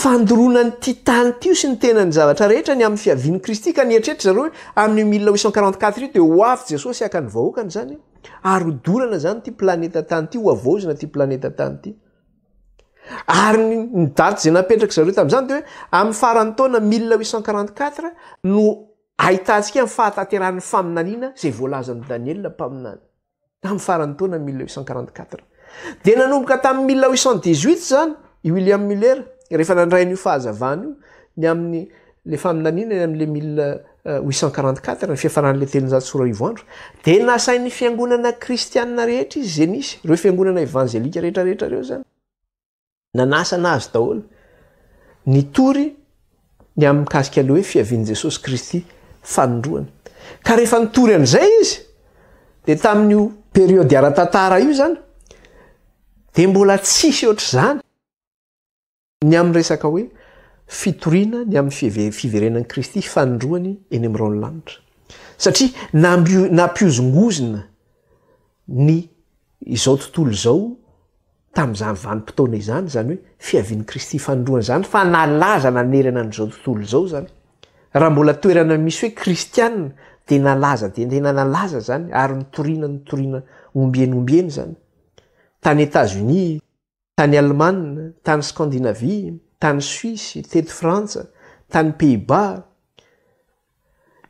[SPEAKER 1] fandoroana an'ity tany ity io sy ny tenan'ny zavatra rehetra ny amin'ny fiavian'i Kristy ka nieritreritra zareo hoe amin'io 1844 io dia ho avy Jesosy haka ny vahoakany izany ary ho dorana izany ity planeta tany ity, ho havaozina ity planeta tany ity. Ary ny, ny daty izay napetraka zareo tamin'izany dia hoe amin'ny faran'ny taona 1844 no ahitantsika ny fahatanterahan'ny faminaniana izay voalazan'i Daniela mpaminany. Tamin'ny faran'ny taona 1844. Dia nanomboka tamin'ny 1818 izany i William Miller rehefa nandray an'io fahazavana io ny amin'ny le faminaniana ny amin'le 1844 ny fiafaran'le 2300 andro dia nasain'ny fiangonana kristianina rehetra izy izay nisy ireo fiangonana evanjelika rehetra rehetra ireo izany Nanasana azy daholo. Nitory ny amin'ny mikasika ilay hoe fiavian'i Jesosy Kristy fanindroany. Ka rehefa nitory an'izay izy, dia tamin'io période ara-tantara io izany, dia mbola tsisy ohatr'izany ny amin'ny resaka hoe fitoriana ny amin'ny fiverenan'i Kristy fanindroany eny amin'ny rahon'ny lanitra. Satria nampihozongozona ny izao tontolo izao tamin'izany vanim-potoana izany, izany hoe fiavian'i Kristy fanindroany izany, fa nalaza nanerana an'izao tontolo izao izany. Raha mbola toerana misy hoe kristiana dia nalaza dia tena nalaza izany ary nitoriana nitoriana ombieny ombieny izany. Tany Etazonia, tany Alemana, tany Scandinavie, tany Suisse, teto Frantsa, tany Pays-Bas,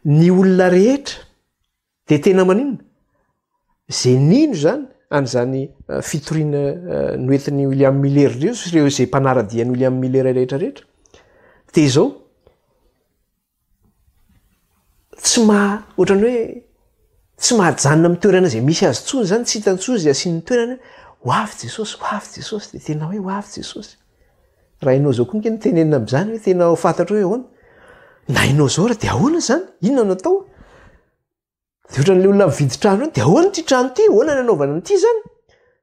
[SPEAKER 1] ny olona rehetra Dia tena maninona? Izay nino izany an'izany fitoriana noentin'i William Miller ireo sy ireo izay mpanara-dia an'i William Miller rehetra rehetra dia izao, tsy maha, ohatran'ny hoe tsy mahajanona amin'ny toerana izay misy azy intsony izany, tsy hita intsony izay asiany ny toerana hoe ho avy Jesosy, ho avy Jesosy, dia tena hoe ho avy Jesosy. Raha ianao izao koa ange no tenenina amin'izany hoe tena ho fantatrao hoe ahoana. Na ianao izao ary dia ahoana izany? Inona no atao? Dia ohatran'ilay olona mividy trano iny, dia ahoana ity trano ity? Ahoana ny anaovana an'ity izany?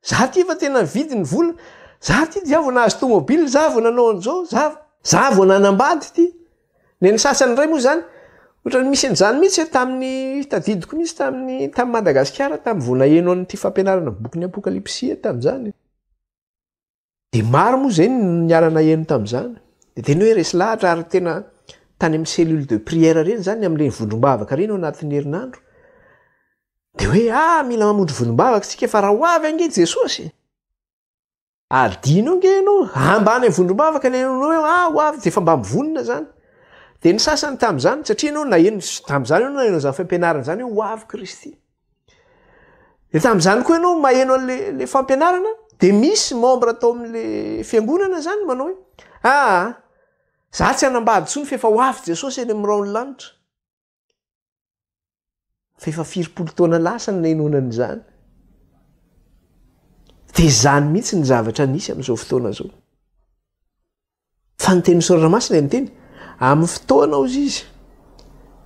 [SPEAKER 1] Za ity efa tena nividy ny vola, za ity dia vao nahazo tomobile, za vao nanao an'izao, za za vao nanambady ity. Ny an'ny sasany indray moa izany, ohatran'ny misy an'izany mihitsy e, tamin'ny, tadidiko mihitsy tamin'ny, tamin'i Madagasikara, tamin'ny vao naheno an'ity fampianarana bokin'ny Apokalypsy tamin'izany. Dia maro moa izay no niara-naheno tamin'izany. Dia tena hoe resy lahatra ary tena tany amin'ny cellule de prière ireny izany, amin'ireny vondrom-bavaka ireny ao anatin'ny herinandro. Dia hoe ah, mila mamonjy vondrom-bavaka isika fa raha ho avy ange Jesosy. Adino ange ianao, ah, mba any amin'ny vondrom-bavaka ny anao hoe ah, ho avy, dia efa mba mivonona izany. Dia ny sasany tamin'izany, satria ianao naheno, tamin'izany ianao naheno izany fampianarana izany hoe ho avy Kristy. Dia tamin'izany koa ianao maheno an'le le fampianarana, dia misy membre tao amin'le fiangonana zany manao hoe, aa, za tsy hanambady intsony fa efa ho avy Jesosy eny amin'ny rahon'ny lanitra. Fa efa firipolo taona lasa no nahenoana an'izany. Dia izany mihitsy ny zavatra nisy amin'izao fotoana izao. Fa ny tenin'ny Soratra Masina dia miteny, amin'ny fotoana hozy izy,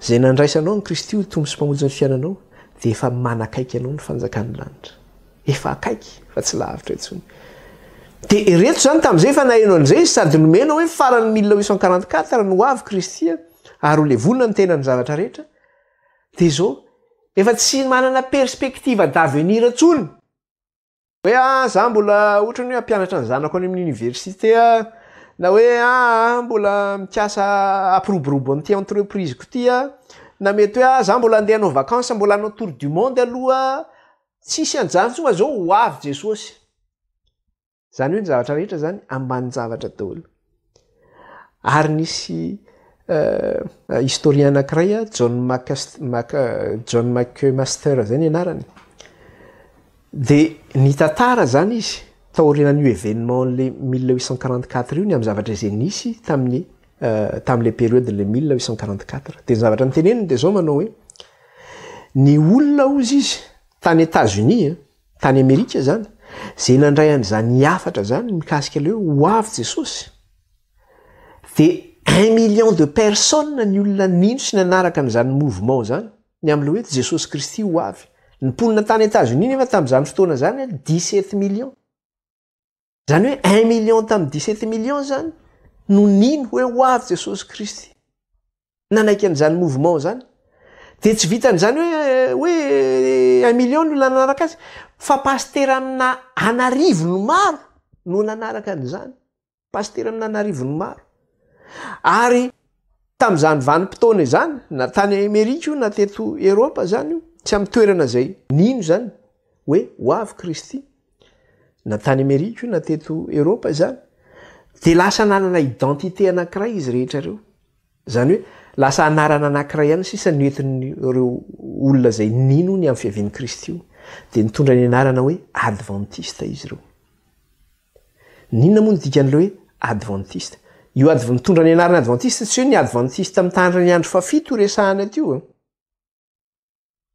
[SPEAKER 1] izay nandraisanao an'i Kristy ho Tompo sy Mpamonjy ny fiainanao, dia efa manakaiky anao ny fanjakan'ny lanitra. Efa akaiky, fa tsy lavitra intsony. Dia ireto izany tamin'izay efa naheno an'izay izy sady nomena hoe faran'ny 1844 no ho avy Kristy ary ho levonina ny tenan'ny zavatra rehetra. Dia izao, efa tsy manana perspective d'avenir intsony. Hoe ah za mbola ohatrany hoe hampianatra ny zanako any amin'ny université ah, na hoe ah mbola mikasa hampiroborobo an'ity entreprise-ko ity ah, na mety hoe ah za mbola andeha hanao vacances, mbola hanao tour du monde aloha, tsisy an'izany intsony fa zao ho avy Jesosy. Zany hoe ny zavatra rehetra zany ambanin-javatra daholo. Ary nisy historien anankiray, John John McMaster zay ny anarany, de nitantara zany izy. taorianan'io événement le 1844 io, ny amin'ny zavatra izay nisy tamin'ny tamin'le période le 1844. Dia ny zavatra niteneniny dia zao manao hoe ny olona hozy izy tany États-Unis, tany Amerika zany, zay nandray an'izany hafatra zany mikasika le hoe ho avy Jesosy, dia 1 million de personnes ny olona nino sy nanaraka an'izany mouvement zany, ny amin'le hoe Jesosy Kristy ho avy. Ny mponina tany États-Unis nefa tamin'izany fotoana zany 17 millions. Zany hoe 1 million tamin'ny 17 millions zany no nino hoe ho avy Jesosy Kristy. Nanaiky an'izany mouvement zany. Dia tsy vitan'izany hoe 1 million no nanaraka azy, fa pastera amina an'arivony maro no nanaraka an'izany. Pastera amina an'arivony maro. Ary tamin'izany vanim-potoana izany, na tany Amerika io na teto Eropa zany io, tsy amin'ny toerana izay nino zany hoe ho avy Kristy, na tany Amerika io na teto Eropa izany, dia lasa nanana identité anankiray izy rehetra ireo. Izany hoe lasa anarana anankiray ihany sisa no entin'ireo olona izay nino ny amin'ny fiavian'i Kristy io. Dia nitondra ny anarana hoe Adventiste izy ireo. N'inona moa ny dikan'ilay hoe Adventiste? Io nitondra ny anarana Adventiste tsy hoe ny Adventiste mitandrina ny andro fahafito resahana aty io.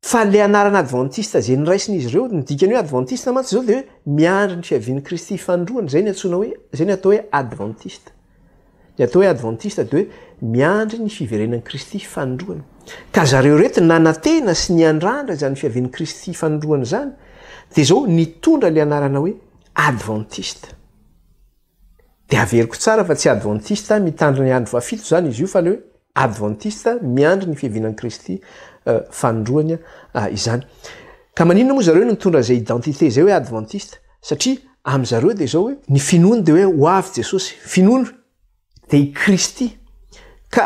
[SPEAKER 1] Fa le anarana adventiste izay noraisin'izy ireo, ny dikan'ny hoe adventiste mantsy izao dia hoe miandry ny fiavian'i Kristy fanindroany, izay ny antsoina hoe, izay ny atao hoe adventiste. Ny atao hoe adventiste dia hoe miandry ny fiverenan'i Kristy fanindroany. Ka zareo ireto nanantena sy niandrandra izany fiavian'i Kristy fanindroany izany, dia izao nitondra le anarana hoe adventiste. Dia averiko tsara fa tsy adventiste mitandrina ny andro fahafito izany izy io fa le hoe adventiste miandry ny fiaviana an'i Kristy fanindroany izany. Ka maninona moa zareo no nitondra izay identité izay hoe adventiste? Satria amin-dry zareo dia izao hoe ny finoany dia hoe ho avy Jesosy, finoany dia i Kristy. Ka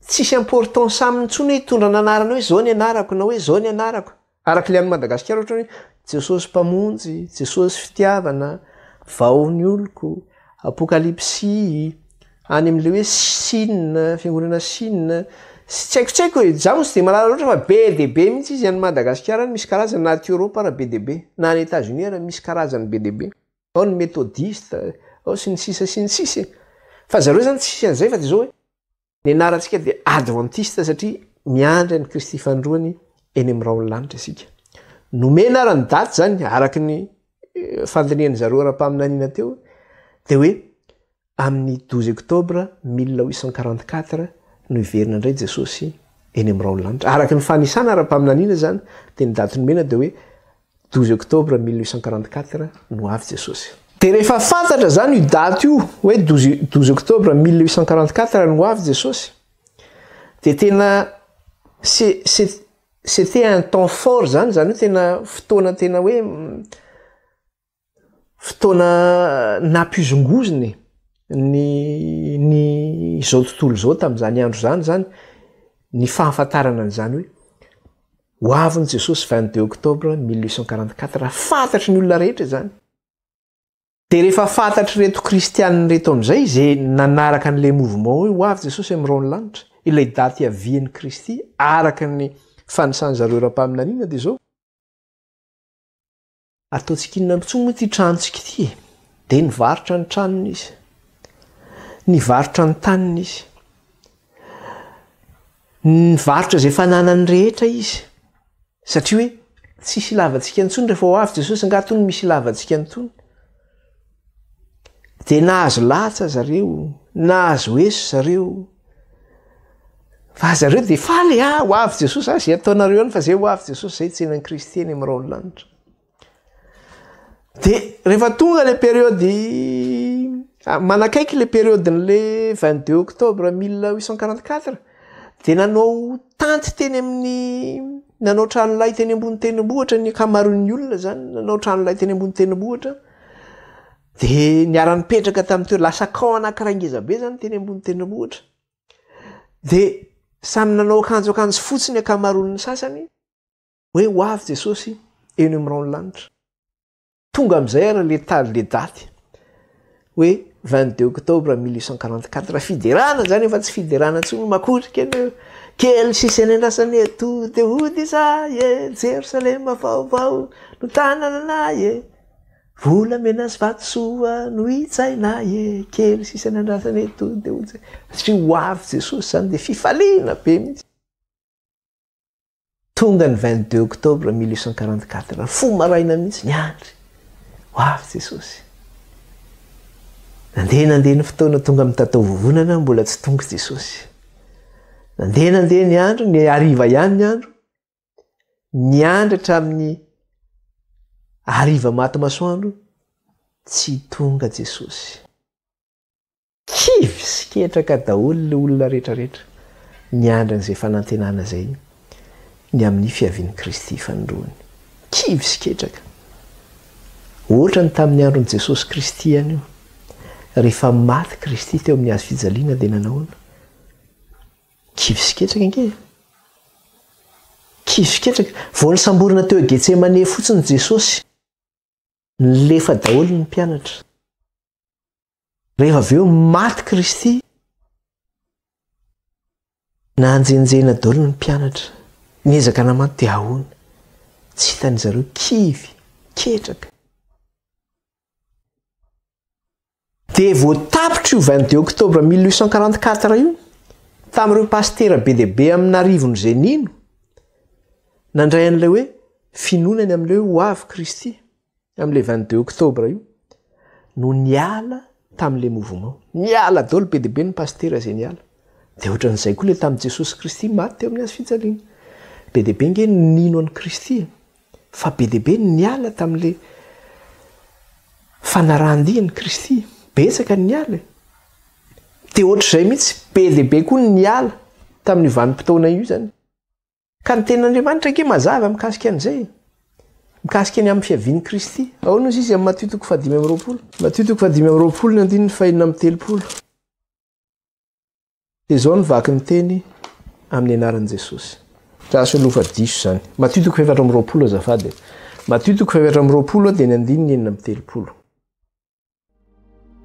[SPEAKER 1] tsisy importance aminy intsony hoe hitondra ny anarana hoe izao ny anarako na hoe izao ny anarako. Araka ilay any Madagasikara ohatra hoe Jesosy Mpamonjy, Jesosy Fitiavana, Vao ny oloko, Apokalypsy, any amin'ilay hoe Chine, fiangonana Chine, sy tsy haiko tsy haiko e, za moa tsy dia mahalala loatra fa be dia be mihitsy izy any Madagasikara any misy karazany, na aty Europe ara be dia be, na any Etats-Unis ara misy karazany be dia be. Ao ny Methodiste, ao sy ny sisa sy ny sisa e. Fa zareo zany tsisy an'izay fa dia zao hoe Ny anarantsika dia Advantista satria miandry an'i Kristy fanindroany eny amin'ny rahon'ny lanitra isika. Nomena ara ny daty izany araka ny fandinihan'ny zareo ara-paminaniana teo dia hoe amin'ny 12 octobre 1844 no hiverina indray Jesosy eny amin'ny rahon'ny lanitra. Araka ny fanisana ara-paminaniana izany dia ny daty nomena dia hoe 12 octobre 1844 no avy Jesosy. Dia rehefa fantatra izany io daty io hoe 12 octobre 1844 no avy Jesosy, dia tena c'était un temps fort izany, izany hoe tena fotoana tena hoe fotoana nampihozongozona e, ny ny izao tontolo izao tamin'izany andro izany izany, ny fahafantarana an'izany hoe ho avy ny Jesosy 22 octobre 1844, fantatry ny olona rehetra izany. Dia rehefa fantatr'ireto kristianina ireto amin'izay, izay nanaraka an'ilay mouvement hoe ho avy Jesosy amin'ny rahon'ny lanitra, ilay daty hiavian'i Kristy araka ny fanisan'ny zareo ara-paminaniana dia izao, Ataontsika inona intsony moa ity tranontsika ity e? Dia nivarotra ny tranony izy. Nivarotra ny taniny izy. Nivarotra izay fananany rehetra izy. Satria hoe tsisy ilavantsika intsony rehefa ho avy Jesosy, angaha tony misy ilavantsika intsony? Dia nahazo latsa zareo, nahazo eso zareo. Fa zareo dia faly ah, ho avy Jesosy, ah, izay ataonareo ihany fa izay ho avy Jesosy, izay tsenan'i Kristy eny amin'ny rahon'ny lanitra. Dia rehefa tonga le période ah, manakaiky le période-n'le 22 octobre 1844 dia nanao tanty teny amin'ny nanao tranolay teny ambony tendrombohitra ny ankamaroan'ny olona zany, nanao tranolay teny ambony tendrombohitra dia niara-nipetraka tamin'ny toerana, lasa camp anankiray ngeza be zany teny ambony tendrombohitra. Dia samy nanao akanjo akanjo fotsy ny ankamaroan'ny sasany hoe ho avy Jesosy eny amin'ny rahon'ny lanitra. Tonga amin'izay ary le tary le daty hoe 22 octobre 1844 fiderana zany efa tsy fiderana intsony makotrika ny kely sisa eny andrasana eto dia hody izahay e Jerosalema vaovao no tanànanay e. Volamena sy vatosoa no hitsaina e, kely sisa ny andrasana eto dia ho satria ho avy Jesosy izany dia fifaliana be mihitsy. Tonga ny 22 octobre 1844, fo maraina mihitsy niandry, ho avy Jesosy. Nandeha nandeha ny fotoana tonga amin'ny tatao vovonana mbola tsy tonga Jesosy. Nandeha nandeha ny andro, ny hariva ihany ny andro, Niandry hatramin'ny hariva maty masoandro, tsy tonga Jesosy. Kivy sy ketraka daholo ilay olona rehetrarehetra niandry an'izay fanantenana izay ny amin'ny fiavian'i Kristy fanindroany. Kivy sy ketraka. Ohatra ny tamin'ny andron'i Jesosy Kristy ihany io. Rehefa maty Kristy teo amin'ny hazo fijaliana dia nanahoana? Kivy sy ketraka ange e! Kivy sy ketraka. Vao nosamborina teo Getsemane fotsiny Jesosy, nilefa daholo ny mpianatra. Rehefa avy eo maty Kristy, nanjenjena daholo ny mpianatra. Niezaka namaty dia ahoana? Tsy hitan'ny zareo kivy, ketraka. Dia vao tapitra io 22 octobre 1844 io, tamin'ireo pasitera be dia be amin'arivony izay nino, nandray an'ilay hoe finoana ny amin'ilay hoe ho avy Kristy, amin'ilay 22 octobre io, no niala tamin'ilay mouvement. Niala daholo be dia be ny pasitera izay niala. Dia ohatran'izay koa ilay tamin'i Jesosy Kristy maty teo amin'ny hazo fijaliana. Be dia be ange ny nino an'i Kristy e. Fa be dia be ny niala tamin'ilay fanarahan-dia an'i Kristy. Betsaka ny niala e. Dia ohatr'izay mihitsy, be dia be koa ny niala tamin'io vanim-potoana io izany. Ka ny tenin'Andriamanitra ange mazava mikasika an'izay e. Mikasika ny amin'ny fiavian'i Kristy. Ahoana hozy izy amin'ny Matio toko fahadimy amby roapolo? Matio toko fahadimy amby roapolo ny andininy fahenina amby telopolo. Dia izao no vaky ny teny amin'ny anaran'i Jesosy. Andraso aloha fa diso izany. Matio toko fahefatra amby roapolo azafady e. Matio toko fahefatra amby roapolo dia ny andininy 36.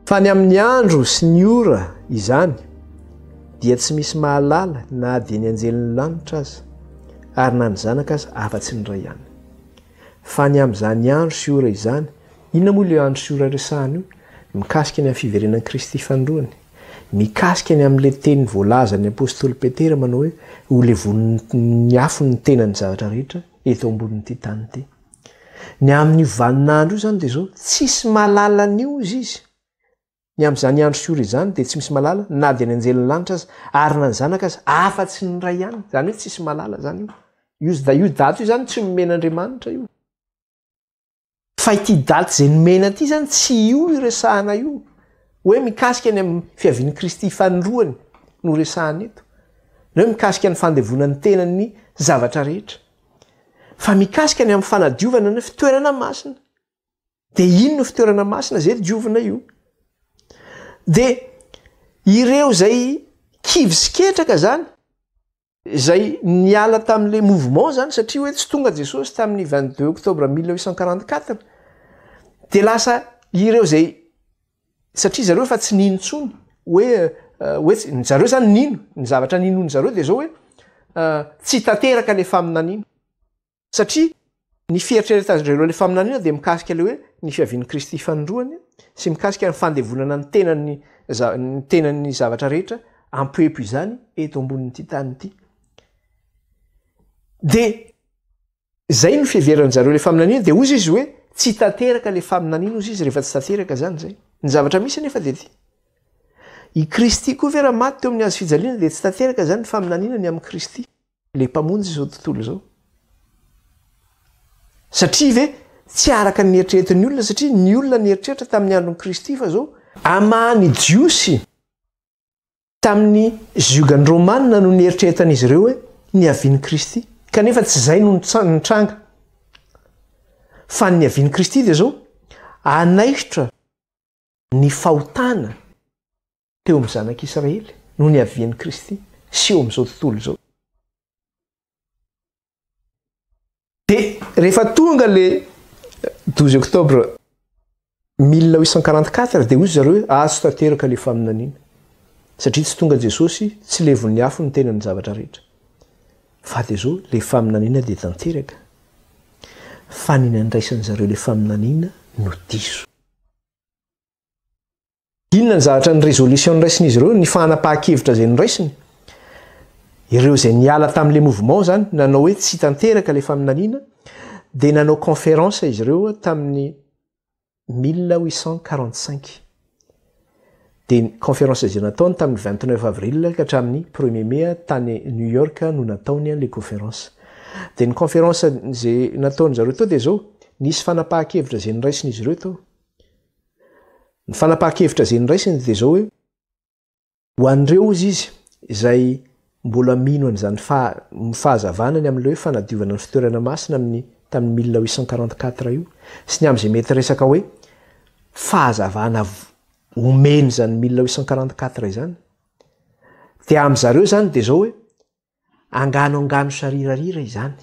[SPEAKER 1] Fa ny amin'ny andro sy ny ora izany dia tsy misy mahalala na dia ny anjelin'ny lanitra aza, ary na ny zanaka aza afa-tsy ny Ray ihany. Fa ny amin'izany andro sy ora izany, inona moa ilay andro sy ora resahana io? Mikasika ny amin'ny fiverenan'i Kristy fanindroany. Mikasika ny amin'ilay teny voalazan'ny apostoly Petera manao hoe ho levonin'ny afo ny tenan'ny zavatra rehetra eto ambonin'ity tany ity. Ny amin'io vaninandro io izany dia izao, tsisy mahalala an'io izy izy. Ny amin'izany andro sy ora izany dia tsy misy mahalala na dia ny anjelin'ny lanitra aza ary na ny zanaka aza afa-tsy ny Ray ihany. Izany hoe tsisy mahalala izany io. Io io daty io izany tsy nomen'Andriamanitra io. Fa ity daty izay nomena ity izany tsy io iresahana io. Hoe mikasika ny amin'ny fiavian'i Kristy fanindroany no resahana eto. Ny hoe mikasika ny fandevonan'ny tenan'ny zavatra rehetra. Fa mikasika ny amin'ny fanadiovana ny fitoerana masina. Dia ino no fitoerana masina izay diovina io? Dia ireo izay kivy sy ketraka izany, Izay niala tamin'ilay mouvement zany satria hoe tsy tonga Jesosy tamin'ny 22 octobre 1844 dia lasa ireo izay satria zareo efa tsy nino intsony hoe hoe ny zareo zany nino ny zavatra ninoany zareo dia zao hoe tsy tanteraka ilay faminaniana. Satria ny fieritreretan-dry ilay faminaniana dia mikasika ilay hoe ny fiavian'i Kristy fanindroany sy mikasika ny fandevonana ny tenan'ny ny tenan'ny zavatra rehetra ampoepo izany eto ambonin'ity tany ity. Dia izay no fiheveran-dry zareo ilay faminaniana dia hozy izy hoe tsy tanteraka ilay faminaniana hozy izy rehefa tsy tanteraka izany izay. Ny zavatra misy anefa dia ity. I Kristy koa ve raha maty teo amin'ny hazo fijaliana dia tsy tanteraka izany ny faminaniana ny amin'i Kristy. Ilay Mpamonjy izao tontolo izao. Satria ve tsy araka ny eritreretin'ny olona, satria ny olona nieritreritra tamin'ny andron'i Kristy fa izao, hamaha ny Jiosy tamin'ny ziogan'ny Romana no nieritreretan'izy ireo hoe niavian'i Kristy. Kanefa tsy izay no nitranga. Fa ny niavian'i Kristy dia izao, hanaisotra ny fahotana teo amin'ny zanak'Israely no niavian'i Kristy sy eo amin'izao tontolo izao. Dia rehefa tonga le 12 octobre 1844 dia hoy zareo hoe azo tanteraka le faminaniana. Satria tsy tonga Jesosy, tsy levon'ny afo ny tenan'ny zavatra rehetra. Fa dia izao, le faminaniana dia tanteraka. Fa ny nandraisan'ny zareo le faminaniana. no diso. Inona ny zavatra ny résolution noraisin'izy ireo, ny fanapahan-kevitra izay noraisiny? Ireo izay niala tamin'ilay mouvement izany, nanao hoe tsy tanteraka ilay faminaniana, dia nanao conférence izy ireo tamin'ny 1845. Dia ny conférence izay nataony tamin'ny 29 avril ka hatramin'ny premier mai tany New York no nataony ilay conférence. Dia ny conférence izay nataon'izareo tao dia izao, nisy fanapahan-kevitra izay noraisin'izy ireo tao. Ny fanapahan-kevitra izay noraisiny dia izao hoe, ho an'ireo hozy izy izay mbola mino an'izany fahazavana ny amin'ilay hoe fanadiovana ny fitoerana masina amin'ny tamin'ny 1844 io sy ny amin'izay mety resaka hoe fahazavana omen'izany 1844 izany dia amin'zareo izany dia izao hoe Angano angano sarirarira izany.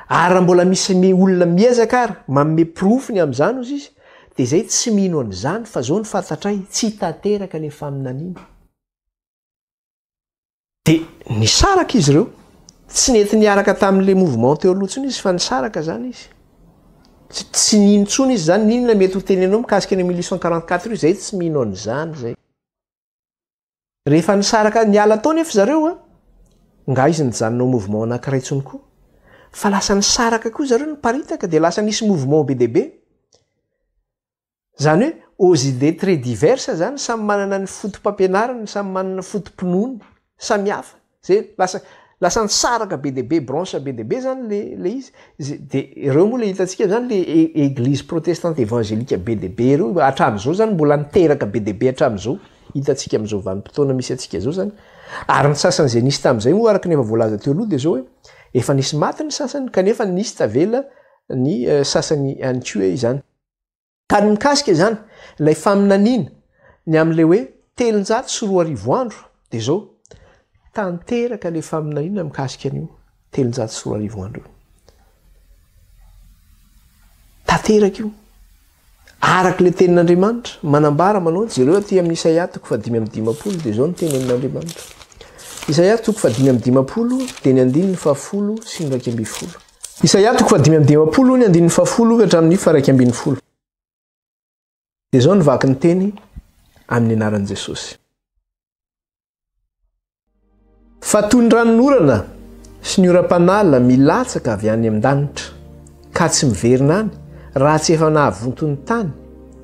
[SPEAKER 1] Ary raha mbola misy mi olona miezaka ary manome porofo ny amin'izany ozy izy, dia izay tsy mino an'izany fa zao ny fantatray, tsy tanteraka ilay faminaniana. Dia nisaraka izy ireo. Tsy nety niaraka tamin'ilay mouvement teo aloha intsony izy fa nisaraka izany izy. Tsy, tsy nino intsony izy izany, n'inona mety ho teneninao mikasika an'io 1844 io, izay tsy mino an'izany izay. Rehefa nisaraka niala tao nefa zareo a, nga izy nijanona ho mouvement anakiray tsony koa, fa lasa nisaraka koa zareo niparitaka dia lasa nisy mouvement be dia be. Zany hoe aux idées très diverses zany, samy manana ny foto-pampianarany, samy manana foto-pinoany samihafa. Zay lasa lasa nisaraka be dia be, branche be dia be zany le le izy, ze de ireo moa le hitantsika zany le eglise protestante evangelique be dia be ireo hatramin'izao zany mbola niteraka be dia be hatramin'izao, hitantsika amin'izao vanim-potoana misy antsika izao zany. Ary ny sasany izay nisy tamin'izay moa araka ny efa voalaza teo aloha dia zao hoe efa nisy maty ny sasany kanefa nisy tavela ny sasany ihany koa hoe izany. Ka ny mikasika izany, ilay faminaniana ny amin'ilay hoe 2300 andro dia izao, tanteraka ilay faminaniana mikasika an'io 2300 andro io. Tanteraka io. Araka ilay tenin'Andriamanitra, manambara manao, jereo aty amin'ny Isaia toko faha-55 dia izao ny tenin'Andriamanitra. Isaia toko faha-55 dia ny andininy faha-10 sy ny 11. Isaia toko faha-55 ny andininy faha-10 ka hatramin'ny faha-11. Dia izao ny vaky ny teny amin'ny anaran'i Jesosy. Fa toy ny ranonorana sy ny oram-panala milatsaka avy any an-danitra, ka tsy miverina any raha tsy efa nahavonto ny tany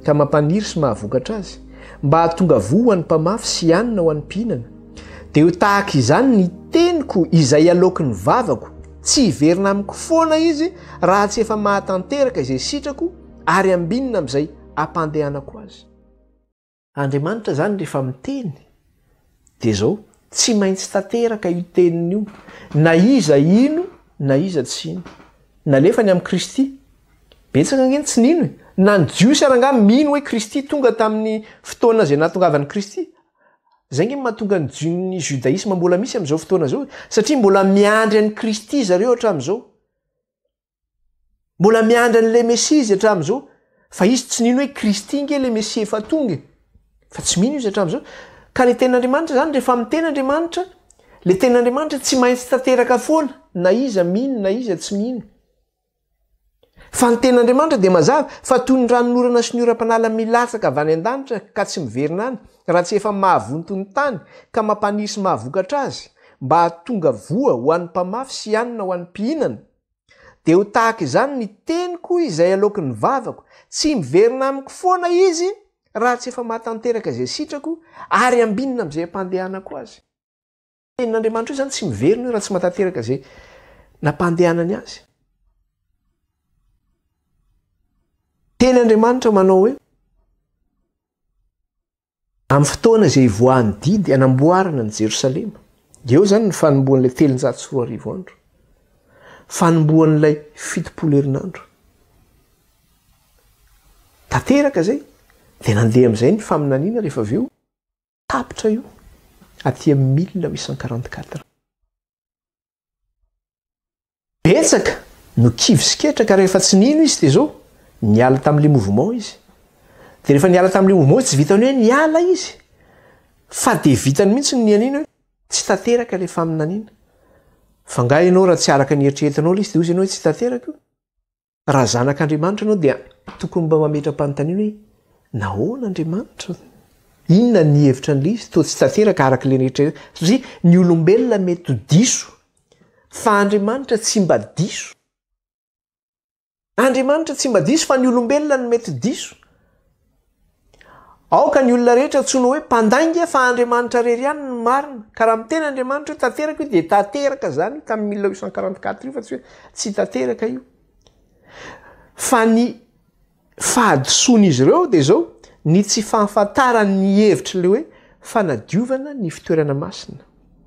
[SPEAKER 1] ka mampaniry sy mahavokatra azy, mba hahatonga voa ho an'ny mpamafy sy hanina ho an'ny mpihinana, Dia ho tahaka izany ny teniko izay aloaky ny vavako, tsy hiverina amiko foana izy raha tsy efa mahatanteraka izay sitrako ary ambinina amin'izay ampandehanako azy. Andriamanitra izany rehefa miteny dia izao, tsy maintsy tanteraka io teniny io, na iza hino na iza tsy hino. Nalefany amin'i Kristy. Betsaka ange ny tsy nino e! Na ny Jiosy ary angaha mino hoe Kristy tonga tamin'ny fotoana izay nahatongavan'i Kristy. Zay nge mahatonga ny ny judaisme mbola misy amin'izao fotoana izao e, satria mbola miandry an'i Kristy zareo hatramin'izao. Mbola miandry an'ilay Mesia izy hatramin'izao. Fa izy tsy nino hoe Kristy nge ilay Mesia efa tonga e. Fa tsy mino izy hatramin'izao. Ka le tenin'Andriamanitra zany rehefa miteny Andriamanitra, le tenin'Andriamanitra tsy maintsy tanteraka foana, na iza mino na iza tsy mino. Fa ny tenin'Andriamanitra dia mazava, fa toy ny ranonorana sy ny oram-panala milatsaka avy any an-danitra ka tsy miverina any, raha tsy efa mahavonto ny tany ka mampaniry sy mahavokatra azy, mba hahatonga voa ho an'ny mpamafy sy hanina ho an'ny mpihinana. Dia ho tahaka izany ny teniko izay aloaky ny vavako, tsy miverina amiko foana izy raha tsy efa mahatanteraka izay sitrako ary ambinina amin'izay ampandehanako azy. Tenin'Andriamanitra io izany tsy miverina io raha tsy mahatanteraka izay nampandehanany azy. Teny Andriamanitra manao hoe amin'ny fotoana izay ivoahan'ny didy hanamboarana ny Jerosalema. Eo izany ny fanombohan'ilay 2300 andro. Fanombohan'ilay 70 herinandro. Tanteraka izay, dia nandeha amin'izay ny faminaniana rehefa avy eo. Tapitra io aty amin'ny 1844. Betsaka no kivy sy ketraka rehefa tsy nino izy dia zao, niala tamin'ilay mouvement izy. Dia rehefa niala tamin'ilay mouvement izy tsy vitany hoe niala izy fa dia vitany mihitsy ny nianiana hoe tsy tanteraka ilay faminaniana. Fa angaha ianao raha tsy araka ny eritreretinao ilay izy dia hozy ianao hoe tsy tanteraka io? Raha zanak'Andriamanitra ianao dia tokony mba mametra-panontaniana hoe nahoana Andriamanitra? Inona ny hevitra an'ilay izy? Toa tsy tanteraka araka ilay neritreretina. Satria ny olombelona mety ho diso, fa Andriamanitra tsy mba diso. Andriamanitra tsy mba diso fa ny olombelona no mety diso. Aoka ny olona rehetra antsoina hoe mpandainga fa Andriamanitra irery ihany no marina. Ka raha miteny Andriamanitra hoe tanteraka io dia tanteraka izany io tamin'ny 1844 io fa tsy hoe tsy tanteraka io. Fa ny fahadisoan'izy ireo dia izao, ny tsy fahafantarany ny hevitr'ilay hoe fanadiovana ny fitoerana masina.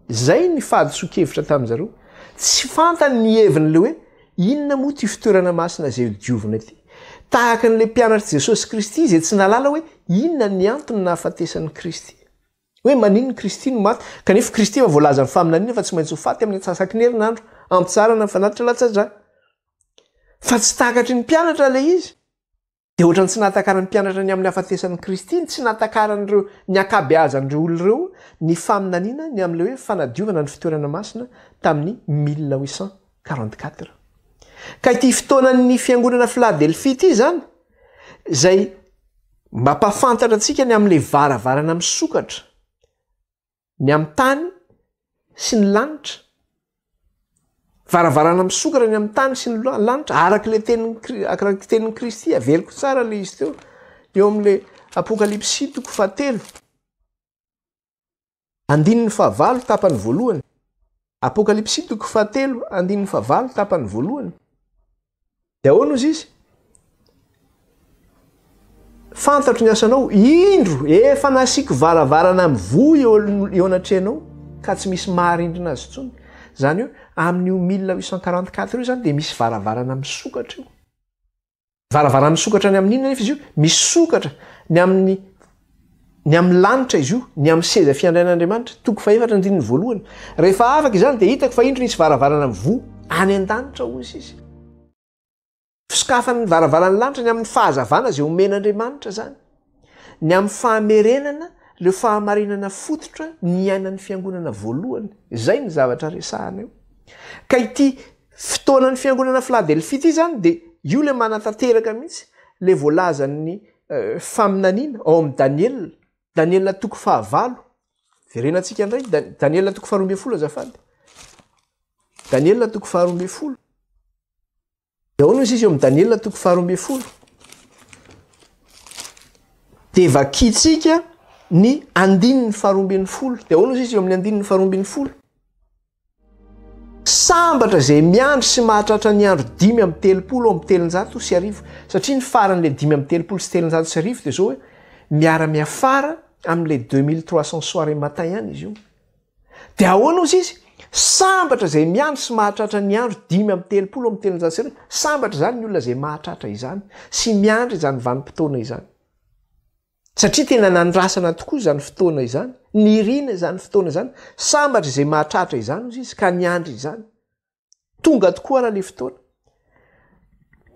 [SPEAKER 1] Izay ny fahadisoan-kevitra tamin'izareo. Tsy fantany ny hevin'ilay hoe inona moa ity fitoerana masina izay hodiovina ity. Tahaka an'ilay mpianatr'i Jesosy Kristy izay tsy nahalala hoe inona ny antony nahafatesan'i Kristy. Hoe maninona Kristy no maty, kanefa Kristy efa voalazan'ny faminaniana fa tsy maintsy ho faty amin'ny antsasaky ny herinandro, hampitsaharana ny fanatitra latsa-drà. Fa tsy takatry ny mpianatra ilay izy. Dia ohatran'ny tsy nahatakaran'ny mpianatra ny amin'ny hahafatesan'i Kristy, ny tsy nahatakaran'ireo, ny ankabeazan'ireo olona ireo ny faminaniana ny amin'ilay hoe fanadiovana ny fitoerana masina tamin'ny 1844. Ka ity fotoanan'ny fiangonana Filadelfia ity izany, izay mampahafantatra antsika ny amin'ilay varavarana misokatra ny amin'ny tany sy ny lanitra, varavarana misokatra ny amin'ny tany sy ny lanitra, araka ilay tenin'i araka ny tenin'i Kristy, averiko tsara ilay izy teo, eo amin'ilay Apokalypsy toko fahatelo, andininy fahavalo tapany voalohany. Apokalypsy toko fahatelo, andininy fahavalo tapany voalohany. Dia ahoana ozy izy? Fantatro ny asanao, indro efa nasiako varavarana mivoha eo eo anatrehanao ka tsy misy maharindrina azy intsony. Izany hoe amin'io 1844 io izany dia misy varavarana misokatra io. Varavarana misokatra ny amin'ny inona nefa izy io? Misokatra ny amin'ny ny amin'ny lanitra izy io, ny amin'ny seza fiandrianan'Andriamanitra. Toko fahefatra andininy voalohany. Rehefa afaka izany dia hitako fa indro nisy varavarana mivoha any an-danitra hoy izy. Fisokafan'ny varavaran'ny lanitra ny amin'ny fahazavana izay omen'Andriamanitra izany. Ny amin'ny fahamerenana ireo fahamarinana fototra niainan'ny fiangonana voalohany. Izay ny zavatra resahana eo. Ka ity fotoanan'ny fiangonana Filadelfia ity izany dia io ilay manatanteraka mihitsy ilay voalazan'ny eh, faminaniana ao amin'ny Daniela. Daniela toko fahavalo. Verenantsika indray, Daniela toko faharoa ambin'ny folo azafady. Daniela toko faharoa ambin'ny folo. Dia ahoana izy eo amin'ny Daniela toko faharoa ambin'ny folo? Dia vakintsika ny andininy faharoa ambin'ny folo. Dia ahoana izy eo amin'ny andininy faharoa ambin'ny folo? Sambatra izay miandry sy mahatratra ny andro 1335, satria ny faran'ilay 1335 dia izao hoe miara-miafara amin'ilay 2300 soir et matin ihany izy io. Dia ahoana ozy izy? Sambatra izay miandry sy mahatratra ny andro 1335. Sambatra izany ny olona izay mahatratra izany sy miandry izany vanim-potoana izany. Satria tena nandrasana tokoa izany fotoana izany, nirina izany fotoana izany. Sambatra izay mahatratra izany ozy izy ka niandry izany. Tonga tokoa ara le fotoana.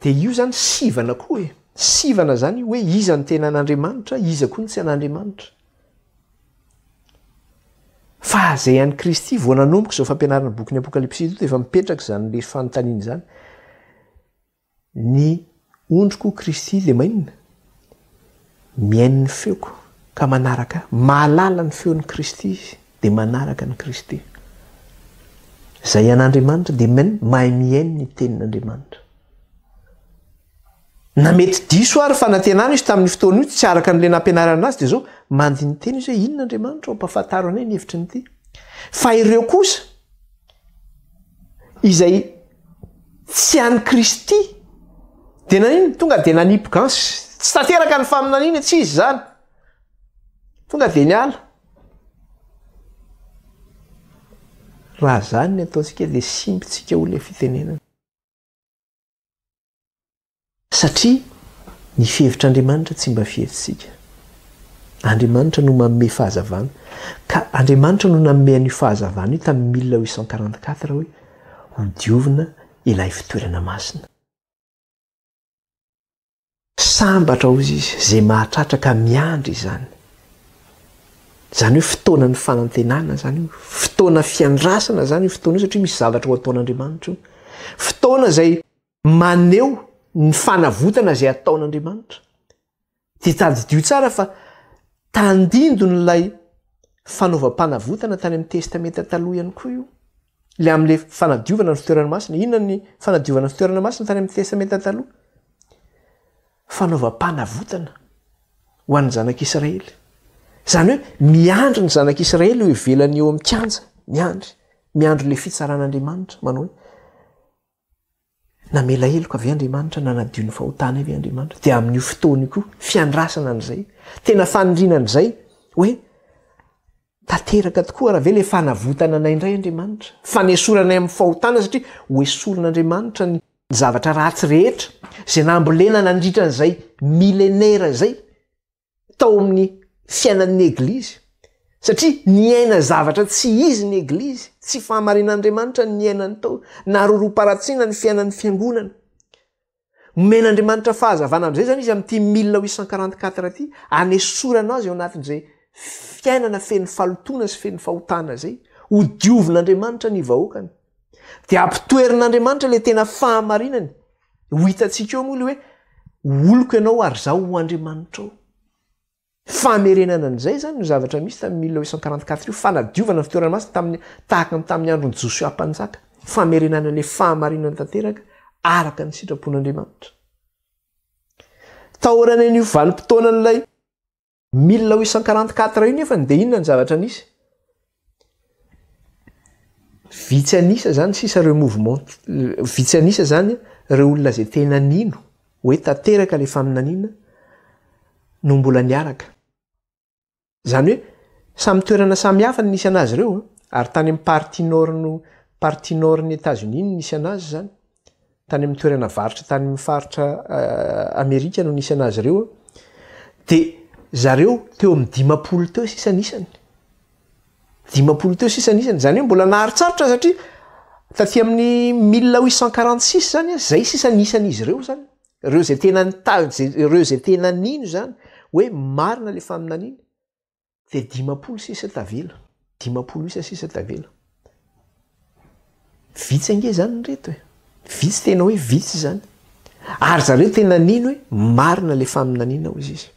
[SPEAKER 1] Dia io zany sivana koa e. Sivana zany hoe iza no tena an'Andriamanitra, iza koa no tsy an'Andriamanitra. Fa zay an'i Kristy vao nanomboka izao fampianarana bokin'ny Apokalypsy ito dia efa mipetraka izany le fanontaniana izany. Ny ondriko Kristy dia maninona? Mihaino ny feoko ka manaraka ahy. Mahalala ny feon'i Kristy izy dia manaraka an'i Kristy. Izay an'Andriamanitra dia maninona? Mahay mihaino ny tenin'Andriamanitra. Na mety diso ary fanantenana izy tamin'io fotoana io, tsy araka an'ilay nampianarana azy dia izao, mandini-tena izy hoe inona Andriamanitra ô, ampahafantaro anay ny hevitry ny ity. Fa ireo kosa izay tsy an'i Kristy dia naninona? Tonga dia nanipy gants. Tsy tanteraka ny faminaniana, tsy izy izany. Tonga dia niala. Raha izany ny ataontsika dia simpitsika ho ilay fitenenana. Satria ny fihevitr'Andriamanitra tsy mba fihevitsika. Andriamanitra no manome fahazavana. Ka Andriamanitra no nanome an'io fahazavana io tamin'ny 1844 hoe hodiovina ilay fitoerana masina. Sambatra hozy izy izay mahatratra ka miandry izany. Izany hoe fotoanan'ny fanantenana izany io, fotoana fiandrasana izany io fotoana io satria misy zavatra ho ataon'Andriamanitra io. Fotoana izay maneho ny fanavotana izay ataon'Andriamanitra. Dia tadidio tsara fa tandindon'ilay fanaovam-panavotana tany amin'ny Testamenta Taloha ihany koa io. Ilay amin'ilay fanadiovana ny fitoerana masina. Inona ny fanadiovana ny fitoerana masina tany amin'ny Testamenta Taloha? Fanaovam-panavotana ho an'ny zanak'Israely. Izany hoe miandry ny zanak'Israely eo ivelany eo amin'ny kianja, miandry, miandry ilay fitsaran'Andriamanitra manao hoe Namela heloka ve Andriamanitra? Nanadio ny fahotanay ve Andriamanitra? Dia amin'io fotoana io koa, fiandrasana an'izay, tena faniriana an'izay, hoe tanteraka tokoa ary ve ilay fanavotana anay indray Andriamanitra? Fanesorana anay amin'ny fahotana satria ho esorin'Andriamanitra ny zavatra ratsy rehetra izay nambolena nandritra an'izay millénaire izay. tao amin'ny fiainan'ny Eglizy, satria niaina zavatra tsy izy ny Eglizy, tsy fahamarinan'Andriamanitra ny niainany tao, naroroam-paharatsiana ny fiainan'ny fiangonana. Omen'Andriamanitra fahazavana amin'izay izany izy amin'ity 1844 ity, anesorana azy ao anatin'izay fiainana feno fahalotoana sy feno fahotana izay. Hodiovin'Andriamanitra ny vahoakany. Dia ampitoerin'Andriamanitra ilay tena fahamarinany. Ho hitantsika eo moa ilay hoe ho oloko ianao ary izaho ho Andriamanitrao. Famerenana an'izay izany no zavatra misy tamin'ny 1844 io, fanadiovana ny fitoerana masina tamin'ny tahaka ny tamin'ny andron'i Josoa mpanjaka, famerenana ilay fahamarinana tanteraka araka ny sitrapon'Andriamanitra. Taorian'io vanim-potoanan'ilay 1844 io nefany dia inona ny zavatra nisy? Vitsy an'isa zany sisa ireo mouvement, vitsy an'isa zany ireo olona izay tena nino hoe tanteraka ilay faminaniana no mbola niaraka. Izany hoe samy toerana samy hafa no nisy an'azy ireo ary tany amin'ny partie nord no partie nord-n'i États-Unis no nisy an'azy izany. Tany amin'ny toerana avaratra tany amin'ny faritra Amerika no nisy an'azy ireo. Dia zareo teo amin'ny 50 teo sisa ny isany. 50 teo sisa ny isany. Izany hoe mbola naharitsarotra satria taty amin'ny 1846 izany, zay sisa ny isan'izy ireo izany. Ireo izay tena nitady, ireo izay tena nino izany hoe marina ilay faminaniana. Dia 50 sisa tavela. 50 isa sisa tavela. Vitsy ange izany ry reto e. Vitsy tena hoe vitsy izany. Ary zareo tena nino hoe marina ilay faminaniana hoy izy.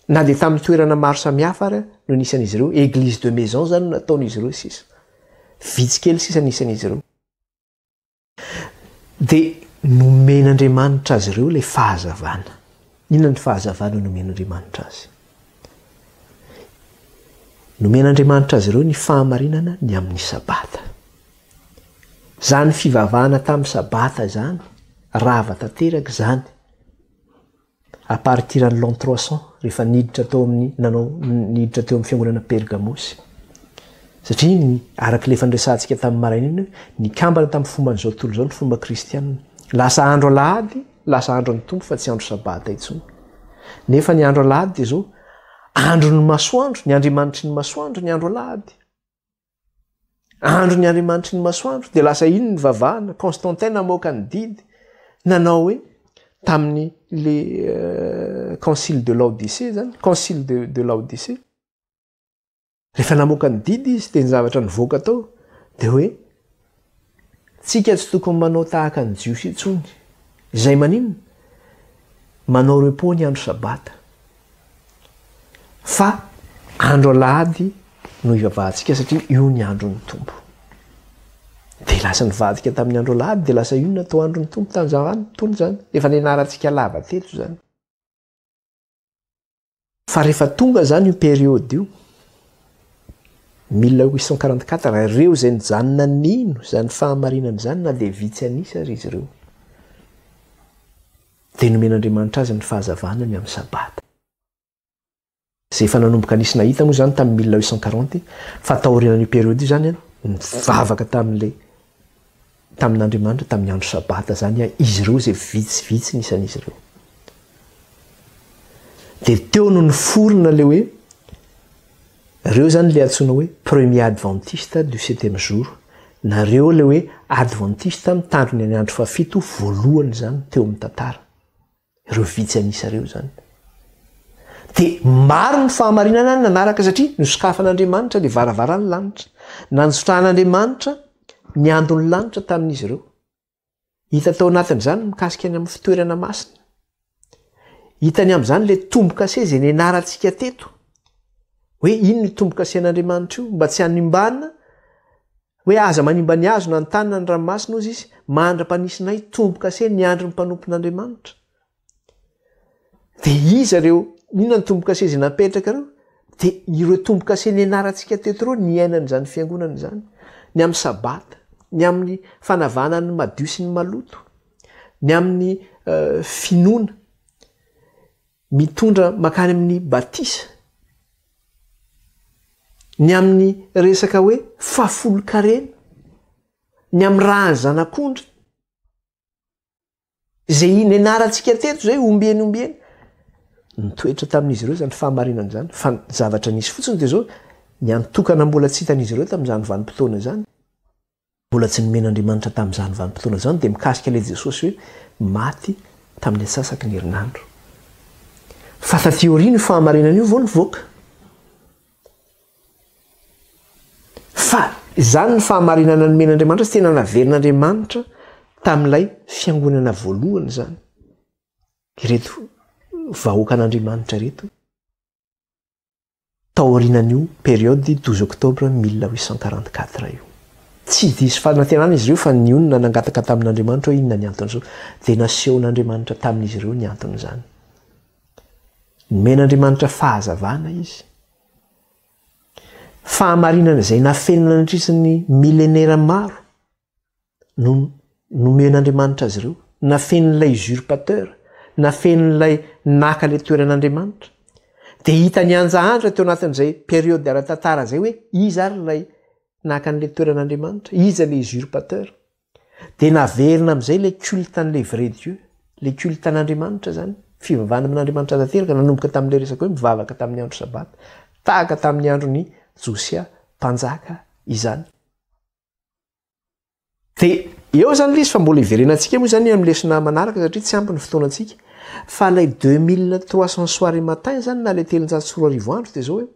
[SPEAKER 1] Na dia tamin'ny toerana maro samihafa ary no nisy an'izy ireo, église de maison izany no nataon'izy ireo sisa. Vitsy kely sisa ny isan'izy ireo. Dia nomen'Andriamanitra azy ireo ilay fahazavana. Inona ny fahazavana nomen'Andriamanitra azy? Nomen'Andriamanitra azy ireo ny fahamarinana ny amin'ny Sabata. Izany fivavahana tamin'ny Sabata izany, rava tanteraka izany. À partir an'ny l'an 300, rehefa niditra tao amin'ny, nanao, niditra teo amin'ny fiangonana Pergamosy. Satria ny, araka ilay efa niresahantsika tamin'ny maraina iny, nikambana tamin'ny fomban'izao tontolo izao ny fomba kristianina. Lasa andro alahady, lasa andron'ny Tompo fa tsy andro sabata intsony. Nefa ny andro alahady dia izao, andron'ny masoandro, ny andriamanitry ny masoandro ny andro alahady. Andron'ny Andriamanitry ny masoandro, dia lasa iny nivavahana, Constantin namoaka ny didy, nanao hoe, tamin'ny le euh, concile de Laodicée zany, concile de, de Laodicée, rehefa namoaka ny didy izy, dia ny zavatra nivoaka tao, dia hoe, tsika tsy tokony manao tahaka ny Jiosy intsony, izay maninona? Manao repos ny andro sabata. Fa andro alahady no ivavahantsika satria io ny andron'ny Tompo. Dia lasa nivadika tamin'ny andro alahady dia lasa io no natao andron'ny Tompo tamin'izany fotoana izany. Efa nianarantsika lava teto izany. Fa rehefa tonga izany io période io, 1844, ireo izay nijanona nino izany fahamarinana izany na dia vitsy an'isa ary izy ireo, Dia nomen'Andriamanitra azy ny fahazavana ny amin'ny Sabata. Izay efa nanomboka nisy nahita moa izany tamin'ny 1840, fa taorianan'io période io izany, nivavaka tamin'ilay tamin'Andriamanitra tamin'ny andro Sabata izany izy ireo izay vitsivitsy ny isan'izy ireo. Dia teo no niforona ilay hoe Reo zany le antsoina hoe premier adventiste du septième jour, nareo le hoe adventiste mitandrina ny andro fahafito voalohany zany teo amin'ny tantara, ireo vitsy an'isa reo zany. De maro ny fahamarinana nanaraka satria nosokafan'Andriamanitra le varavaran'ny lanitra, nanjotrahan'Andriamanitra ny andon'ny lanitra tamin'izy ireo. Hita tao anatin'izany ny mikasika ny amin'ny fitoerana masina. Hitany amin'izany ilay tombo-kase izay nianarantsika teto. Hoe inona io tombo-kasen'Andriamanitra io mba tsy hanimbana hoe aza manimba ny hazo na ny tany na ny ranomasina hozy izy mandra-panisinay tombo-kase ny andron'ny mpanompon'Andriamanitra. Dia iza ireo, inona ny tombo-kase izay napetraka ireo? Dia ireo tombo-kase nianarantsika teto ireo niainan'izany fiangonana izany. Ny amin'ny sabata, ny amin'ny fanavahana ny madio sy ny maloto, ny amin'ny eh, finoana mitondra mankany amin'ny batisa, ny amin'ny resaka hoe fahafolon-karena, ny amin'ny rahan'ny zanak'ondry. Izay nianarantsika teto izay ombieny ombieny. Nitoetra tamin'izy ireo izany fahamarinana izany, fa ny zavatra nisy fotsiny dia izao, ny antokana mbola tsy hitan'izy ireo tamin'izany vanim-potoana izany, mbola tsy nomen'Andriamanitra tamin'izany vanim-potoana izany, dia mikasika ilay Jesosy hoe maty tamin'ny antsasaky ny herinandro. Fa taty aoriana io fahamarinana io vao nivoaka. Fa izany ny fahamarinana nomen'Andriamanitra sy tena naverin'Andriamanitra tamin'ilay fiangonana voalohany izany. Ireto vahoakan'Andriamanitra ireto taorianan'io période 12 octobre 1844 io. Tsy diso fanantenana izy ireo fa nionona nangataka tamin'Andriamanitra hoe inona ny anton'izao. Dia nasehon'Andriamanitra tamin'izy ireo ny anton'izany. Nomen'Andriamanitra fahazavana izy. Fahamarinana izay nafenina nandritry ny milenera maro no nomen'Andriamanitra azy ireo. Nafenin'ilay usurpateur, nafenin'ilay naka ilay toeran'Andriamanitra. Dia hita nihanjahantra teo anatin'izay période ara-tantara izay hoe iza ary ilay naka an'ilay toeran'Andriamanitra, iza ilay usurpateur. Dia naverina amin'izay ilay culte an'ilay vrai Dieu, ilay culte an'Andriamanitra izany, fivavahana amin'Andriamanitra tanteraka, nanomboka tamin'ilay resaka hoe mivavaka tamin'ny andro sabata, tahaka tamin'ny andron'i Josia mpanjaka izany. Dia eo izany ilay izy fa mbola hiverenantsika moa izany amin'ny lesona manaraka satria tsy ampy ny fotoanantsika. Fa ilay 2300 soir et matin izany na ilay 2300 andro dia izao hoe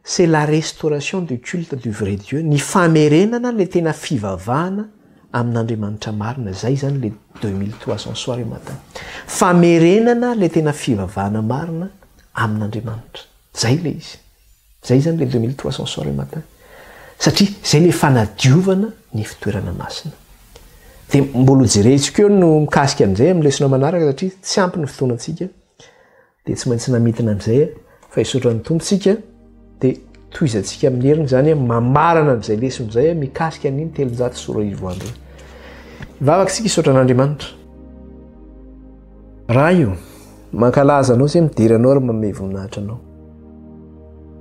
[SPEAKER 1] C'est la restauration du culte du vrai Dieu, ny famerenana le tena fivavahana amin'Andriamanitra marina, zay zany le 2300 soir et matin. Famerenana le tena fivavahana marina amin'Andriamanitra. Zay le izy. Zay zany le 2300 soir et matin. Satria zay le fanadiovana ny fitoerana masina. Dia mbola hojerentsika eo no mikasika an'izay amin'ny lesona manaraka satria tsy ampy ny fotoanantsika. Dia tsy maintsy namintina amin'izay fa hisaotra ny Tompo tsika dia tohizantsika amin'ny heriny izany mamarana amin'izay lesona izay mikasika ny 2003 andro. Hivavaka isika hisaotra an'Andriamanitra. Ray o, mankalaza anao izay midera anao ary manome voninahitra anao.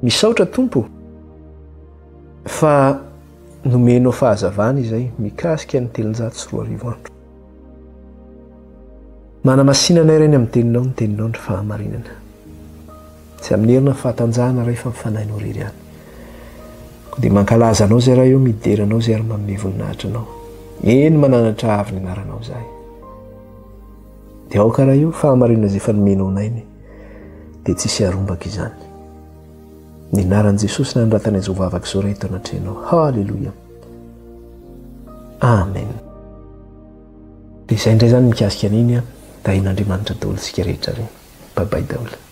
[SPEAKER 1] Misaotra Tompo fa nomenao fahazavana izay mikasika ny 2003 andro. Manamasina anay Ray ny amin'ny Teninao, ny Teninao ny fahamarinana. Tsy amin'ny hery na fahatanjahana Ray fa ny Fanahinao irery ihany. Koa dia mankalaza Anao izay Ray o, midera Anao izay ary manome voninahitra Anao. Eny mananatra avo ny anaranao izahay. Dia aoka Ray o, fahamarinana izay efa nomenao anay ny dia tsy hisy harombaka izany. Ny anaran'i Jesosy nanoratana izao vavaka izao Ray eto anatrehanao. Haleloia. Amen. Dia izay indray izany mikasika an'iny an, tahin'Andriamanitra daholo isika rehetra re. Bye bye daholo.